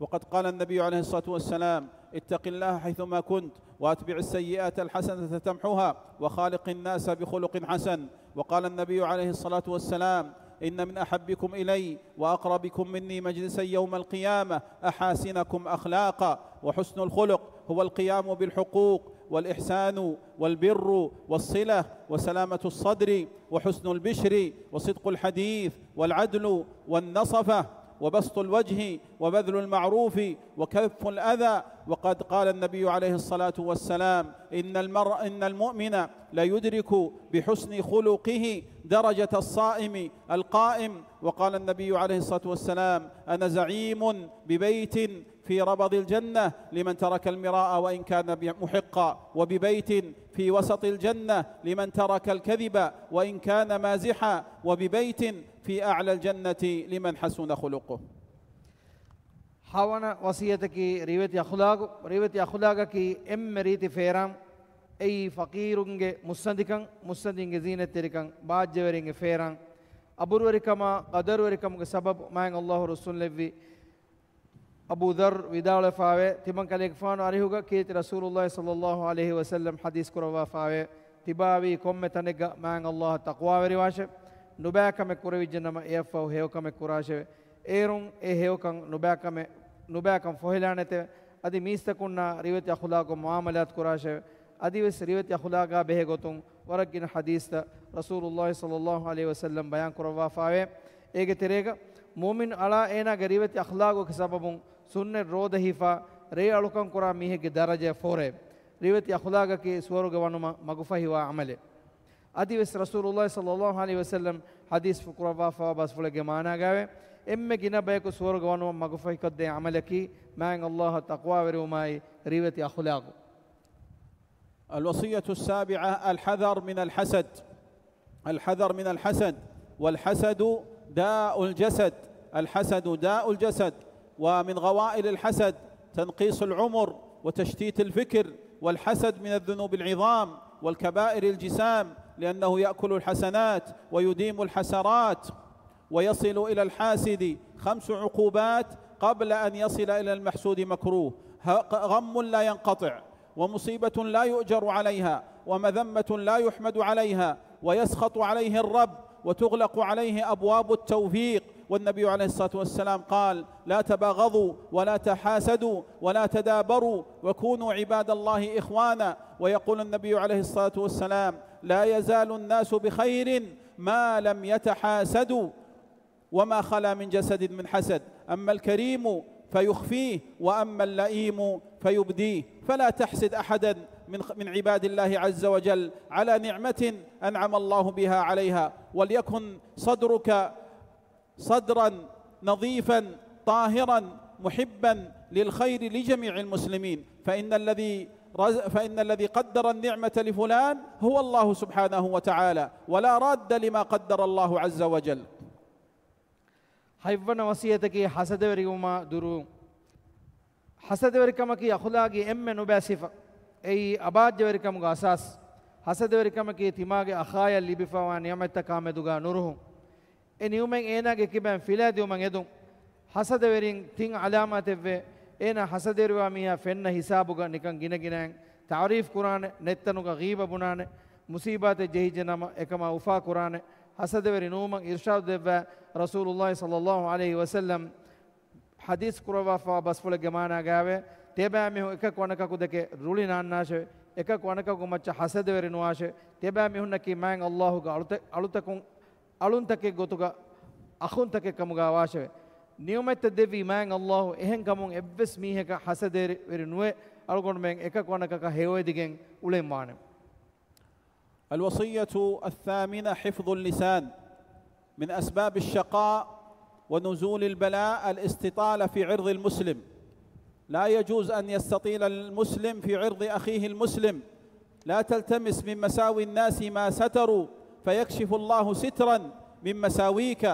وقد قال النبي عليه الصلاة والسلام: اتق الله حيثما كنت، وأتبع السيئات الحسنة تمحها، وخالق الناس بخلق حسن. وقال النبي عليه الصلاة والسلام: إن من أحبكم إلي وأقربكم مني مجلسا يوم القيامة أحاسنكم أخلاقا. وحسن الخلق هو القيام بالحقوق والإحسان والبر والصلة وسلامة الصدر وحسن البشر وصدق الحديث والعدل والنصفة وبسط الوجه وبذل المعروف وكف الأذى. وقد قال النبي عليه الصلاة والسلام: إن المرء، إن المؤمن ليدرك بحسن خلقه درجة الصائم القائم. وقال النبي عليه الصلاة والسلام: أنا زعيم ببيت في ربض الجنة لمن ترك المراء وإن كان محقا، وببيت في وسط الجنة لمن ترك الكذب وإن كان مازحا، وببيت في أعلى الجنة لمن حسن خلقه. ހަވަނަ ވަޞިއްޔަތަކީ ރިވެތި އަޚްލާގު. ރިވެތި އަޚްލާގަކީ އެންމެ ރީތި ފޭރާން. އެއީ ފަޤީރުންގެ މުއްސަނދިކަން، މުއްސަނދިންގެ ޒީނަތްތެރިކަން، ބާއްޖަވެރިންގެ ފޭރާން. އަބުރުވެރިކަމާ، ޤަދަރުވެރިކަމުގެ ސަބަބު މާތް ﷲ ރުއްސުންލެއްވި އަބޫ ޛައްރު ވިދާޅުވެފާވޭ، ތިމަން ކަލޭގެފާނު އަރިހުގަ ކީރިތި ރަސޫލުﷲ ޞައްލަﷲ ޢަލައިހި ވަސައްލަމް ޙަދީޘް ކުރައްވާފާވޭ، ތިބާވީ ކޮންމެ ތަނެއްގަ މާތް ﷲ އަށް ތަޤްވާވެރިވާށެވެ. ނުބައިކަމެއް ކުރެވިއްޖެ ނަމަ އެއަށްފަހު ހެޔޮކަމެއް ކުރާށެވެ. އޭރުން އެ ހެޔޮކަން ނުބައިކަމެއް، ނުބައިކަން ފޮހެލާނެތެވެ. އަދި މީސްތަކުންނާ ރިވެތި އަޚުލާގުން މުޢާމަލާތު ކުރާށެވެ. އަދިވެސް ރިވެތި އަޚުލާގާ ބެހޭ ގޮތުން ވަރަށް ގިނަ ޙަދީޘްތައް ރަސޫލުﷲ ޞައްލަﷲ ޢަލައިހި ވަސައްލަމް ބަޔާން ކުރައްވާފާވޭ. އޭގެ ތެރޭގަ މުއުމިނު އަޅާ އޭނާގެ ރިވެތި އަޚްލާގުގެ ސަބަބުން ސުންނަތް ރޯދަ ހިފާ، ރޭ އަޅުކަން ކުރާ މީހެއްގެ ދަރަޖަ ފޯރޭ. ރިވެތި އަޚުލާގަކީ ސުވަރުގެ ވަނުމަށް މަގުފަހިވާ ޢަމަލެއް. އަދިވެސް ރަސޫލުﷲ ޞައްލަﷲ ޢަލައިހި ވަސައްލަމް ޙަދީޘް ކުރައްވާފައިވާ ބަސްފުޅެއްގެ މާނާގައިވޭ، އެންމެ ގިނަ ބަޔަކު ސުވަރުގެ ވަނުމަށް މަގުފަހިކޮށްދޭ ޢަމަލަކީ މާތް ﷲ އަށް ތަޤްވާވެރިވުމާއި ރިވެތި އަޚުލާގު. الوصية السابعة: الحذر من الحسد. الحذر من الحسد، والحسد داء الجسد، الحسد داء الجسد، ومن غوائل الحسد تنقيص العمر وتشتيت الفكر، والحسد من الذنوب العظام والكبائر الجسام، لأنه يأكل الحسنات ويديم الحسرات، ويصل إلى الحاسد خمس عقوبات قبل أن يصل إلى المحسود مكروه: ه-، غم لا ينقطع، ومصيبة لا يؤجر عليها، ومذمة لا يحمد عليها، ويسخط عليه الرب، وتغلق عليه أبواب التوفيق. والنبي عليه الصلاة والسلام قال: لا تباغضوا ولا تحاسدوا ولا تدابروا وكونوا عباد الله إخوانا. ويقول النبي عليه الصلاة والسلام: لا يزال الناس بخير ما لم يتحاسدوا، وما خلا من جسد من حسد، أما الكريم فيخفيه، وأما اللئيم فيبديه، فلا تحسد أحدا من، من عباد الله عز وجل على نعمة أنعم الله بها عليها، وليكن صدرك صدرا نظيفا طاهرا محبا للخير لجميع المسلمين، فإن الذي رز-، فإن الذي قدر النعمة لفلان هو الله سبحانه وتعالى، ولا راد لما قدر الله عز وجل. ހަތްވަނަ ވަޞިއްޔަތަކީ ޙަސަދަވެރިވުމާ ދުރުވުން. ޙަސަދަވެރިކަމަކީ އަޚުލާގީ އެންމެ ނުބައި ސިފަ. އެއީ އަބާއްޖަވެރިކަމުގެ އަސާސް. ޙަސަދަވެރިކަމަކީ ތިމާގެ އަޚާޔަށް ލިބިފައިވާ ނިޢުމަތްތަކާމެދުގަ ނުރުހުން. އެ ނިޢުމަތް އޭނާގެ ކިބައިން ފިލައިދިއުމަށް އެދުން. ޙަސަދަވެރިން ތިން ޢަލާމާތެއްވޭ. އޭނާ ޙަސަދަވެރިވާ މީހާ ފެންނަ ހިސާބުގަ ނިކަން ގިނަގިނައިން ތަޢުރީފް ކުރާނެ، ނެތްތަނުގަ ޣީބަ ބުނާނެ، މުޞީބާތެއް ޖެހިއްޖެ ނަމަ އެކަމާ އުފާ ކުރާނެ، ޙަސަދަވެރި ނުވުމަށް އިރްޝާދު ދެއްވާ ރަސޫލުﷲ ޞައްލަﷲ ޢަލައިހި ވަސައްލަމް ޙަދީޘް ކުރައްވާފައިވާ ބަސްފުޅެއްގެ މާނާގައިވޭ، ތިޔަބައިމީހުން އެކަކު އަނެކަކު ދެކެ ރުޅި ނާންނާށެވެ. އެކަކު އަނެކަކު މައްޗަށް ޙަސަދަވެރި ނުވާށެވެ. ތިޔަބައިމީހުންނަކީ މާތް ﷲ ގެ އަޅުތަ-، އަޅުތަކުން، އަޅުންތަކެއް ގޮތުގަ އަޚުންތަކެއް ކަމުގަ ވާށެވެ. ނިޢުމަތްތައް ދެއްވީ މާތް ﷲ، އެހެންކަމުން އެއްވެސް މީހަކަށް ޙަސަދަވެރި ނުވެ، އަޅުގަނޑުމެން އެކަކު އަނެކަކަށް ހެޔޮއެދިގެން އުޅެން ވާނެ. الوصية الثامنة: حفظ اللسان. من أسباب الشقاء ونزول البلاء الاستطالة في عرض المسلم. لا يجوز أن يستطيل المسلم في عرض أخيه المسلم. لا تلتمس من مساوي الناس ما ستروا، فيكشف الله سترا من مساويك.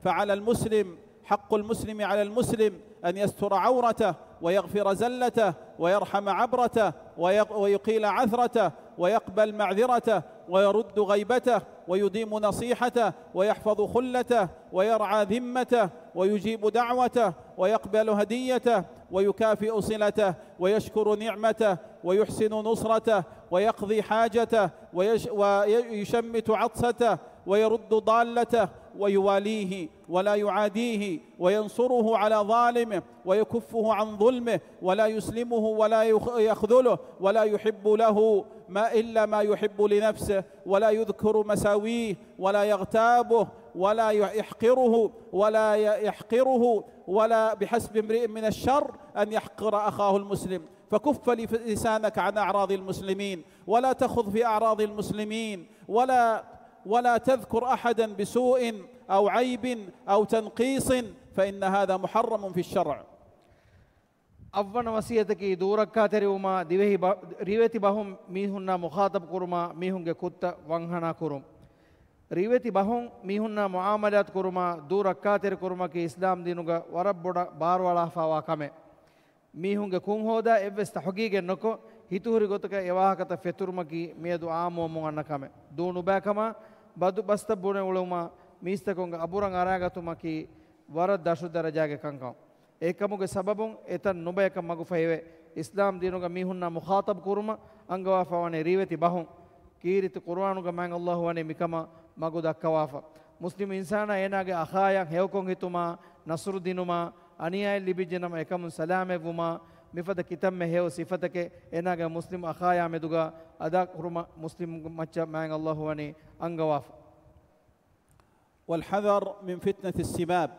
فعلى المسلم حق المسلم على المسلم أن يستر عورته ويغفر زلته ويرحم عبرته ويق-، ويقيل عثرته ويقبل معذرته ويرد غيبته ويديم نصيحته ويحفظ خلته ويرعى ذمته ويجيب دعوته ويقبل هديته ويكافئ صلته ويشكر نعمته ويحسن نصرته ويقضي حاجته ويش-، ويشمت عطسته ويرد ضالته ويواليه ولا يعاديه وينصره على ظالمه ويكفه عن ظلمه ولا يسلمه ولا يخ-، يخذله ولا يحب له ما إلا ما يحب لنفسه ولا يذكر مساويه ولا يغتابه ولا يحقره ولا يحقره ولا بحسب امرئ من الشر أن يحقر أخاه المسلم. فكف لف-، لسانك عن أعراض المسلمين، ولا تخض في أعراض المسلمين، ولا، ولا تذكر أحدا بسوء أو عيب أو تنقيص، فإن هذا محرم في الشرع. އަށްވަނަ ވަޞިއްޔަތަކީ ދޫރައްކާތެރިވުމާ، ދިވެހި ބަ-، ރިވެތި ބަހުން މީހުންނާ މުޚާޠަބު ކުރުމާ، މީހުންގެ ކުށްތައް ވަންހަނާ ކުރުން. ރިވެތި ބަހުން މީހުންނާ މުޢާމަލާތު ކުރުމާ، ދޫރައްކާތެރި ކުރުމަކީ އިސްލާމް ދީނުގަ ވަރަށް ބޮޑަށް ބާރުއަޅާފައިވާ ކަމެއް. މީހުންގެ ކުންހޯދާ އެއްވެސް ތަޙުޤީޤެއް ނުކޮށް، ހިތުހުރި ގޮތަކަށް އެ ވާހަކަތައް ފެތުރުމަކީ މިއަދު ޢާއްމުވަމުން އަންނަ ކަމެއް. ދޫ ނުބައިކަމާ، ބަދު ބަސްތައް ބުނެ އުޅުމާ، މީސްތަކުންގެ އަބުރަށް އަރާގަތުމަކީ ވަރަށް ދަށު ދަރަޖާގެ ކަންކަމެއް. އެކަމުގެ ސަބަބުން އެތަން ނުބަޔަކަށް މަގުފަހިވެ، އިސްލާމް ދީނުގަ މީހުންނާ މުޚާޠަބު ކުރުމަށް އަންގަވާފަވާނެ ރިވެތި ބަހުން. ކީރިތި ޤުރުއާނުގަ މާތް ﷲ ވަނީ މިކަމަށް މަގު ދައްކަވާފަ. މުސްލިމް އިންސާނާ އޭނާގެ އަޚާޔަށް ހެޔޮކޮށް ހިތުމާ، ނަޞްރު ދިނުމާ، އަނިޔާއެއް ލިބިއްޖެނަމަ އެކަމުން ސަލާމަތްވުމާ، މިފަދަ ކިތަންމެ ހެޔޮ ސިފަތަކެއް އޭނާގެ މުސްލިމް އަޚާޔާމެދުގަ އަދާކުރުމަށް މުސްލިމް މައްޗަށް މާތް ﷲ ވަނީ އަންގަވާފަ. والحذر من فتنة السباب.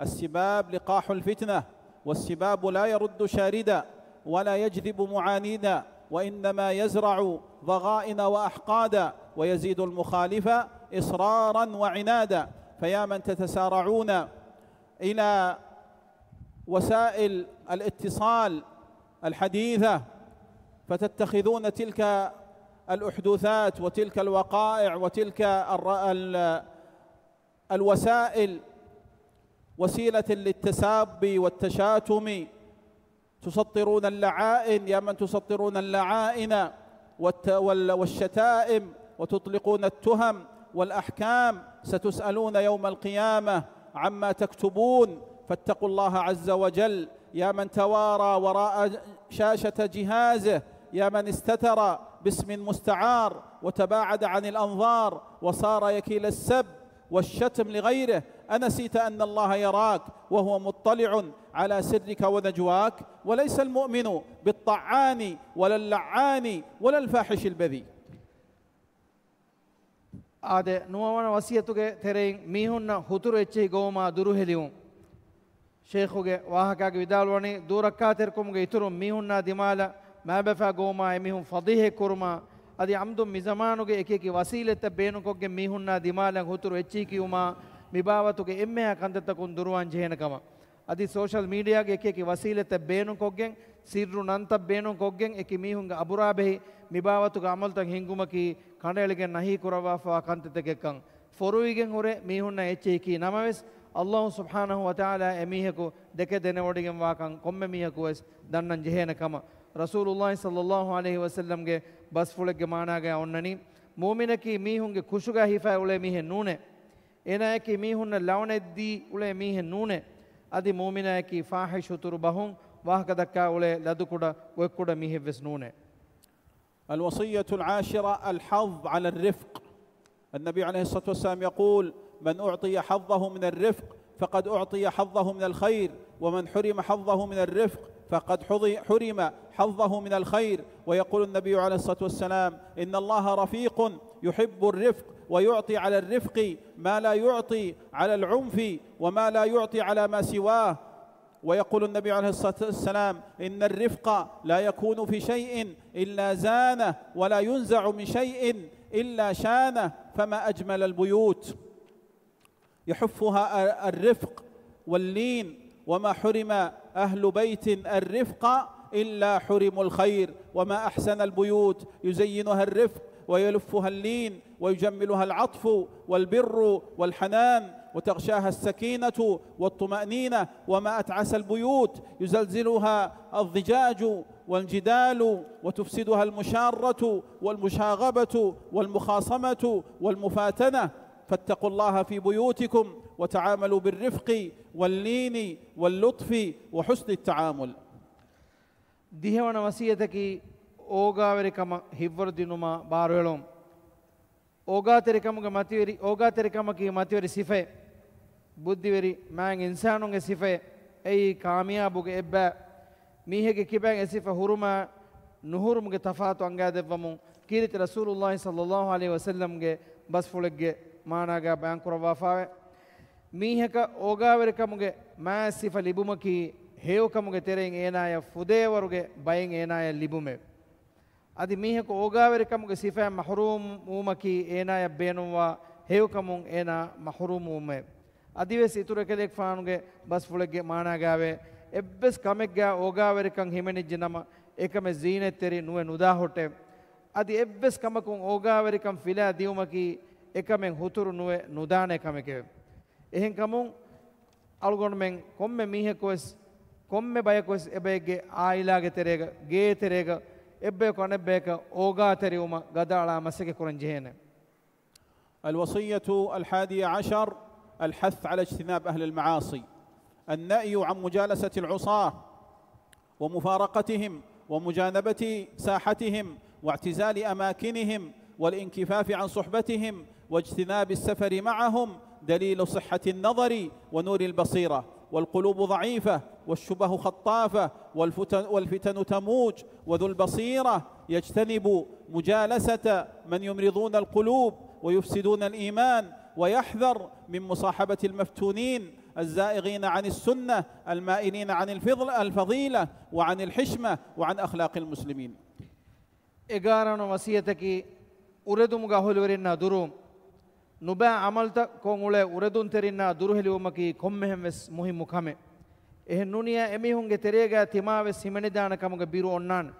السباب لقاح الفتنة، والسباب لا يرد شاردا ولا يجذب معاندا، وإنما يزرع ضغائن وأحقادا، ويزيد المخالف إصرارا وعنادا. فيا من تتسارعون إلى وسائل الاتصال الحديثة فتتخذون تلك الأحدوثات وتلك الوقائع وتلك الر-، ال-، الوسائل وسيلة للتساب والتشاتم، تسطرون اللعائن، يا من تسطرون اللعائن والت-، وال-، والشتائم، وتطلقون التهم والأحكام، ستسألون يوم القيامة عما تكتبون، فاتقوا الله عز وجل. يا من توارى وراء شاشة جهازه، يا من استتر باسم مستعار وتباعد عن الأنظار وصار يكيل السب والشتم لغيره، أنسيت أن الله يراك وهو مطلع على سرك ونجواك؟ وليس المؤمن بالطعان ولا اللعان ولا الفاحش البذيء. އާދެ، ނުވަވަނަ ވަސިއްޔަތުގެ ތެރެއިން މީހުންނަށް ހުތުރު އެއްޗެހި ގޮވުމާ ދުރުހެލިވުން. ޝޭޚުގެ ވާހަކާގެ ވިދާޅުވަނީ، ދޫރައްކާތެރިކަމުގެ އިތުރުން މީހުންނާ ދިމާލަށް މާބަފާ ގޮވުމާ އެމީހުން ފަޟީޙަތް ކުރުމާ، އަދި އަމްދުން މިޒަމާނުގެ އެކިއެކި ވަސީލަތްތައް ބޭނުންކޮށްގެން މީހުންނާ ދިމާލަށް ހުތުރު އެއްޗިހި ކިޔުމާ، މިބާވަތުގެ އެންމެހާ ކަންތައްތަކުން ދުރުވާން ޖެހޭނެ ކަމަށް. އަދި ސޯޝަލް މީޑިއާގެ އެކިއެކި ވަސީލަތްތައް ބޭނުންކޮށްގެން، ސިއްރު ނަންތައް ބޭނުންކޮށްގެން އެކި މީހުންގެ އަބުރާ ބެހި މިބާވަތުގެ އަމަލުތައް ހިންގުމަކީ ކަނޑައެޅިގެން ނަހީ ކުރައްވާފައިވާ ކަންތައްތަކެއްކަން. ފޮރުވިގެން ހުރެ މީހުންނަށް އެއްޗެހި ކީ ނަމަވެސް، ﷲ ސުބްޙާނަހޫ ވަތަޢާލާ އެމީހަކު ދެކެ ދެނެވޮޑިގެންވާކަން ކޮންމެ މީހަކުވެސް ދަންނަން ޖެހޭނެ ކަމަށް. ރަސޫލުﷲ ޞައްލަﷲު ޢަލައިހި ވަސައްލަމްގެ ބަސްފުޅެއްގެ މާނާގައި އޮންނަނީ، މުއުމިނަކީ މީހުންގެ ކުށުގަ ހިފައި އުޅޭ މީހެއް ނޫނޭ. އޭނާއަކީ މީހުންނަށް ލަޢުނަތްދީ އުޅޭ މީހެއް ނޫނޭ. އަދި މުއުމިނާއަކީ ފާޙިޝް ހުތުރު ބަހުން ވާހަކަ ދައްކާ އުޅޭ ލަދުކުޑަ ގޮތްކުޑަ މީހެއްވެސް ނޫނޭ. الوصية العاشرة: الحظ على الرفق. النبي عليه الصلاة والسلام يقول: من أعطي حظه من الرفق فقد أعطي حظه من الخير، ومن حرم حظه من الرفق فقد حظ-، حرم حظه من الخير. ويقول النبي عليه الصلاة والسلام: إن الله رفيق يحب الرفق، ويعطي على الرفق ما لا يعطي على العنف وما لا يعطي على ما سواه. ويقول النبي عليه الصلاة والسلام: إن الرفق لا يكون في شيء إلا زانه، ولا ينزع من شيء إلا شانه، فما أجمل البيوت يحفها الرفق واللين، وما حرم أهل بيت الرفق إلا حرموا الخير، وما أحسن البيوت يزينها الرفق ويلفها اللين ويجملها العطف والبر والحنان وتغشاها السكينة والطمأنينة، وما أتعس البيوت يزلزلها الضجاج والجدال وتفسدها المشارة والمشاغبة والمخاصمة والمفاتنة. فاتقوا الله في بيوتكم وتعاملوا بالرفق واللين واللطف وحسن التعامل. ދިހަވަނަ ވަސިއްޔަތަކީ އޯގާވެރިކަމަށް ހިތްވަރު ދިނުމާ ބާރުއެޅުން. އޯގާތެރިކަމުގެ މަތިވެރި، އޯގާތެރިކަމަކީ މަތިވެރި ސިފައެއް. ބުއްދިވެރި މާތް އިންސާނުންގެ ސިފައެއް. އެއީ ކާމިޔާބުގެ އެއްބައި. މީހެއްގެ ކިބައިން އެ ސިފަ ހުރުމާ ނުހުރުމުގެ ތަފާތު އަންގައިދެއްވަމުން ކީރިތި ރަސޫލުﷲ ޞައްލަﷲު ޢަލައިހި ވަސައްލަމްގެ ބަސްފުޅެއްގެ މާނާގަ ބަޔާން ކުރައްވާފައެވެ. މީހަކަށް އޯގާވެރިކަމުގެ މާތް ސިފަ ލިބުމަކީ ހެޔޮކަމުގެ ތެރެއިން އޭނާޔަށް ފުދޭވަރުގެ ބައެއް އޭނާޔަށް ލިބުމެވެ. އަދި މީހަކު އޯގާވެރިކަމުގެ ސިފައިން މަޙްރޫމް ވުމަކީ އޭނާޔަށް ބޭނުންވާ ހެޔޮކަމުން އޭނާ މަޙްރޫމް ވުމެވެ. އަދިވެސް އިތުރު އެކަލޭގެފާނުގެ ބަސްފުޅެއްގެ މާނާގައިވޭ، އެއްވެސް ކަމެއްގަ އޯގާވެރިކަން ހިމެނިއްޖެ ނަމަ، އެކަމެއް ޒީނަތްތެރި ނުވެ ނުދާ ހުއްޓެވެ. އަދި އެއްވެސް ކަމަކުން އޯގާވެރިކަން ފިލާ ދިއުމަކީ އެކަމެއް ހުތުރު ނުވެ ނުދާނެ ކަމެކެވެ. އެހެންކަމުން އަޅުގަނޑުމެން ކޮންމެ މީހަކުވެސް، ކޮންމެ ބަޔަކުވެސް އެބައެއްގެ އާއިލާގެ ތެރޭގަ، ގޭ ތެރޭގަ، އެއްބަޔަކު އަނެއްބަޔަކަށް އޯގާތެރިވުމަށް ގަދައަޅާ މަސައްކަތް ކުރަން ޖެހޭނެ. الوصية الحادية عشر: الحث على اجتناب أهل المعاصي. النأي عن مجالسة العصاة ومفارقتهم ومجانبة ساحتهم واعتزال أماكنهم والانكفاف عن صحبتهم واجتناب السفر معهم دليل صحة النظر ونور البصيرة، والقلوب ضعيفة والشبه خطافة والفتن، والفتن تموج، وذو البصيرة يجتنب مجالسة من يمرضون القلوب ويفسدون الإيمان، ويحذر من مصاحبة المفتونين الزائغين عن السنة، المائلين عن الفضل-، الفضيلة، وعن الحشمة، وعن أخلاق المسلمين. އެގާރަން ވަސިއްޔަތަކީ، އުރެދުމުގެ އަހުލުވެރިންނާ ދުރުވުން. ނުބައި ޢަމަލުތައް ކޮށް އުޅޭ އުރެދުންތެރިންނާ ދުރުހެލިވުމަކީ ކޮންމެހެން ވެސް މުހިއްމު ކަމެއް. އެހެން ނޫނިއްޔާ އެމީހުންގެ ތެރޭގަ ތިމާވެސް ހިމެނިދާނެ ކަމުގެ ބިރު އޮންނާނެ.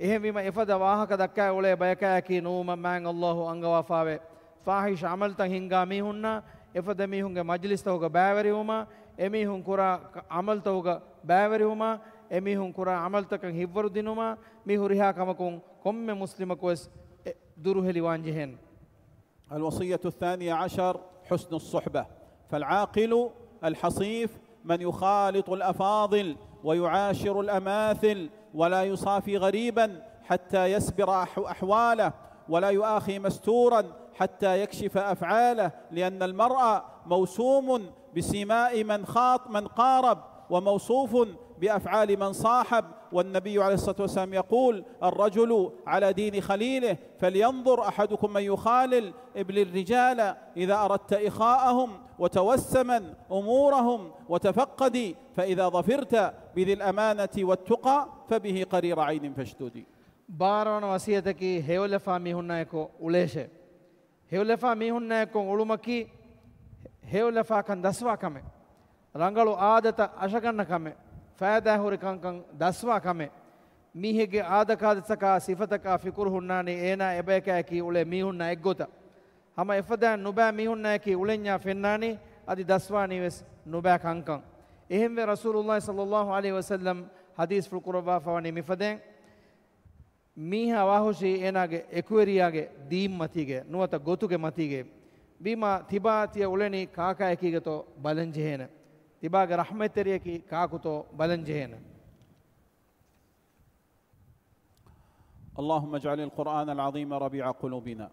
އެހެންވީމަ އެފަދަ ވާހަކަ ދައްކާ އުޅޭ ބަޔަކާއެކީ ނުވުމަށް މާތް ﷲ އަންގަވާފާވޭ. ފާޙިޝް ޢަމަލުތައް ހިންގާ މީހުންނާ އެފަދަ މީހުންގެ މަޖިލިސްތަކުގަ ބައިވެރިވުމާ، އެމީހުން ކުރާ ޢަމަލުތަކުގަ ބައިވެރިވުމާ، އެމީހުން ކުރާ ޢަމަލުތަކަށް ހިތްވަރު ދިނުމާ، މި ހުރިހާ ކަމަކުން ކޮންމެ މުސްލިމަކުވެސް އެ-، ދުރުހެލިވާންޖެހޭނެ. الوصية الثانية عشر: حسن الصحبة. فالعاقل الحصيف من يخالط الأفاضل ويعاشر الأماثل، ولا يصافي غريبا حتى يسبر أح-، أحواله، ولا يؤاخي مستورا حتى يكشف أفعاله، لأن المرء موسوم بسيماء من خاط-، من قارب، وموصوف بأفعال من صاحب. والنبي عليه الصلاة والسلام يقول: الرجل على دين خليله، فلينظر أحدكم من يخالل. ابل الرجال إذا أردت إخاءهم، وتوسما أمورهم، وتفقد، فإذا ظفرت بذي الأمانة والتقى، فبه قرير عين فاشدد. ބާރަވަނަ ވަސިއްޔަތަކީ ހެޔޮލަފާ މީހުންނާއެކު އުޅޭށޭ. ހެޔޮލަފާ މީހުންނާއެކު އުޅުމަކީ ހެޔޮލަފާކަން ދަސްވާ ކަމެއް. ރަނގަޅު އާދަތައް އަށަގަންނަ ކަމެއް. ފައިދާހުރި ކަންކަން ދަސްވާ ކަމެއް. މީހެއްގެ އާދަކާދަތަކާ ސިފަތަކާ ފިކުރު ހުންނާނީ އޭނާ އެބަޔަކާއެކީ އުޅޭ މީހުންނާ އެއްގޮތަށް. ހަމަ އެފަދައިން ނުބައި މީހުންނާއެކީ އުޅެންޏާ ފެންނާނީ އަދި ދަސްވާނީވެސް ނުބައި ކަންކަން. އެހެންވެ ރަސޫލުﷲ ޞައްލަﷲ ޢަލައިހި ވަސައްލަމް ޙަދީޘްފުޅު ކުރައްވާފަވަނީ މިފަދައިން. މީހާ ވާހުށީ އޭނާގެ އެކުވެރިޔާގެ ދީން މަތީގައި ނުވަތަ ގޮތުގެ މަތީގައި. ވީމާ ތިބާ ތިޔަ އުޅެނީ ކާކާއެކީގަތޯ ބަލަންޖެހޭނެ. ތިބާގެ ރަޙްމަތްތެރިޔަކީ ކާކުތޯ ބަލަންޖެހޭނެ. اللهم اجعل القرآن العظيم ربيع قلوبنا،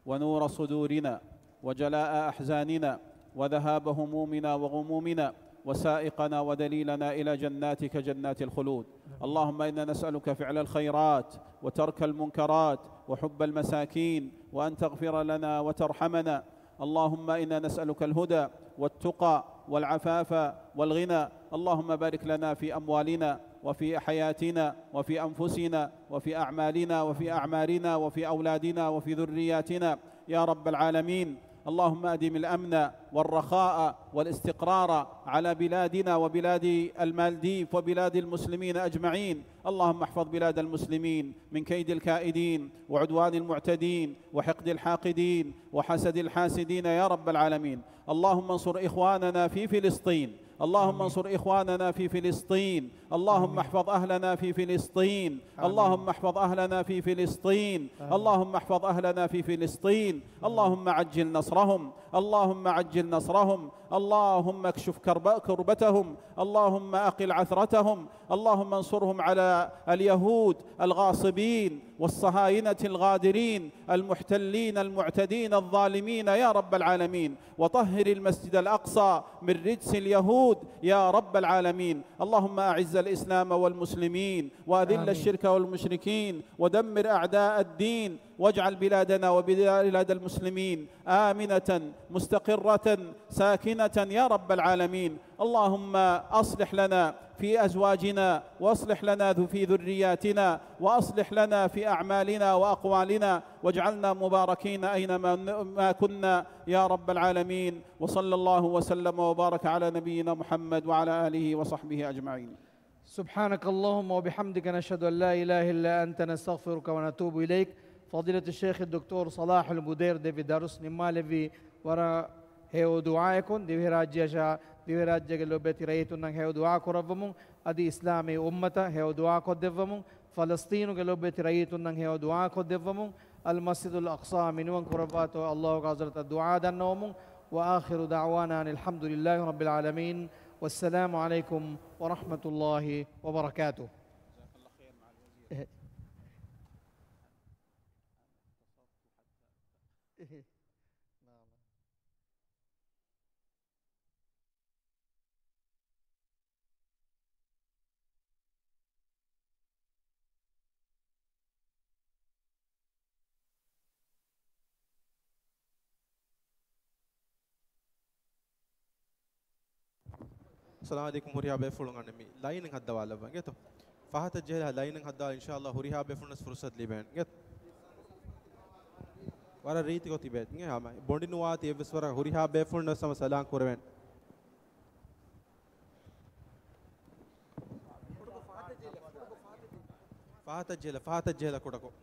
ونور صدورنا، وجلاء أحزاننا، وذهاب همومنا وغمومنا، وسائقنا ودليلنا إلى جناتك جنات الخلود. اللهم إنا نسألك فعل الخيرات وترك المنكرات وحب المساكين وأن تغفر لنا وترحمنا. اللهم إنا نسألك الهدى والتقى والعفاف والغنى. اللهم بارك لنا في أموالنا وفي حياتنا وفي أنفسنا وفي أعمالنا وفي أعمارنا وفي أولادنا وفي ذرياتنا يا رب العالمين. اللهم أدم الأمن والرخاء والاستقرار على بلادنا وبلاد المالديف وبلاد المسلمين أجمعين. اللهم احفظ بلاد المسلمين من كيد الكائدين وعدوان المعتدين وحقد الحاقدين وحسد الحاسدين يا رب العالمين. اللهم انصر إخواننا في فلسطين. اللهم انصر إخواننا في فلسطين. اللهم احفظ أهلنا في فلسطين. اللهم احفظ أهلنا في فلسطين. اللهم احفظ أهلنا في فلسطين. اللهم عجل نصرهم. اللهم عجل نصرهم. اللهم اكشف كرب-، كربتهم. اللهم أقل عثرتهم. اللهم انصرهم على اليهود الغاصبين والصهاينة الغادرين المحتلين المعتدين الظالمين يا رب العالمين، وطهر المسجد الأقصى من رجس اليهود يا رب العالمين. اللهم أعز الإسلام والمسلمين، وأذل آمين. الشرك والمشركين، ودمر أعداء الدين، واجعل بلادنا وبلاد المسلمين آمنة مستقرة ساكنة يا رب العالمين. اللهم أصلح لنا في أزواجنا، وأصلح لنا ذو-، في ذرياتنا، وأصلح لنا في أعمالنا وأقوالنا، واجعلنا مباركين أينما ن-، ما كنا يا رب العالمين. وصلى الله وسلم وبارك على نبينا محمد وعلى آله وصحبه أجمعين. سبحانك اللهم وبحمدك، نشهد أن لا إله إلا أنت، نستغفرك ونتوب إليك. فضيلة الشيخ الدكتور صلاح البدير ދެއްވި ދަރުސް ނިންމާލެއްވީ ވަރަށް ހެޔޮ ދުޢާއަކުން. ދިވެހިރާއްޖެއަށާ ދިވެހިރާއްޖޭގެ ލޮބުވެތި ރައްޔިތުންނަށް ހެޔޮ ދުޢާ ކުރައްވަމުން، އަދި އިސްލާމީ އުއްމަތަށް ހެޔޮ ދުޢާ ކޮށްދެއްވަމުން، ފަލަސްޠީނުގެ ލޮބުވެތި ރައްޔިތުންނަށް ހެޔޮ ދުޢާ ކޮށްދެއްވަމުން، އަލްމަސްޖިދުލް އަޤްޞާ މިނިވަން ކުރައްވާތޯ ﷲގެ ޙަޟްރަތަށް ދުޢާ ދަންނަވަމުން. وآخر دعوانا أن الحمد لله رب العالمين. والسلام عليكم ورحمة الله وبركاته. އައްސަލާމު ޢަލައިކުމް. ހުރިހާ ބޭފުޅުން އަންނަ މި ލައިނެއް ހައްދަވާލައްވަން އިނގޭތޯ. ފަހަތަށް ޖެހިލާ ލައިނެއް ހައްދަވާލަ އިންޝާﷲ ހުރިހާ ބޭފުޅުންނަސް ފުރުސަތު ލިބޭނެ އިނގޭތޯ. ވަރަށް ރީތިކޮށް ތިބޭތި އިނގޭ. ހަމަ ބޮނޑި ނުވާތީ އެއްވެސް ވަރަށް ހުރިހާ ބޭފުޅުންނަސް ހަމަ ސަލާން ކުރެވޭނެ. ފަހަތަށް ޖެހިލަ، ފަހަތަށް ޖެހިލަ ކުޑަކޮށް.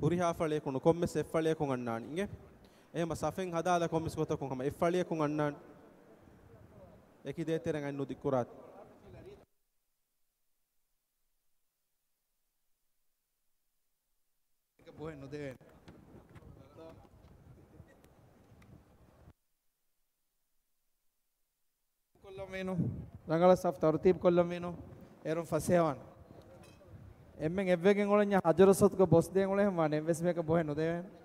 ހުރިހާ ފަޅިޔަކުން ކޮންމެސް އެއްފަޅިޔަކުން އަންނާނީ އިނގޭ. އެހެމަ ސަފެއް ހަދާލަ ކޮންމެސް ގޮތަކުން ހަމަ އެއްފަޅިޔަކުން އަންނާނީ. އެކި ދޭތެރެން އަތް ނުދިއްކުރާތި. ބޮހެއް ނުދެވޭނެ. ކޮށްލަމީނު، ރަނގަޅަށް ސަފް ތަރުތީބު ކޮށްލަމީނު، އޭރުން ފަސޭހަވާން. އެންމެން އެއްވެގެން އުޅެންޏާ ހަޖަރު ސޮތުގަ ބޮސް ދޭން އުޅެހެން ވާނެ، އެއްވެސް މީހަކަށް ބޮހެއް ނުދެވޭނެ.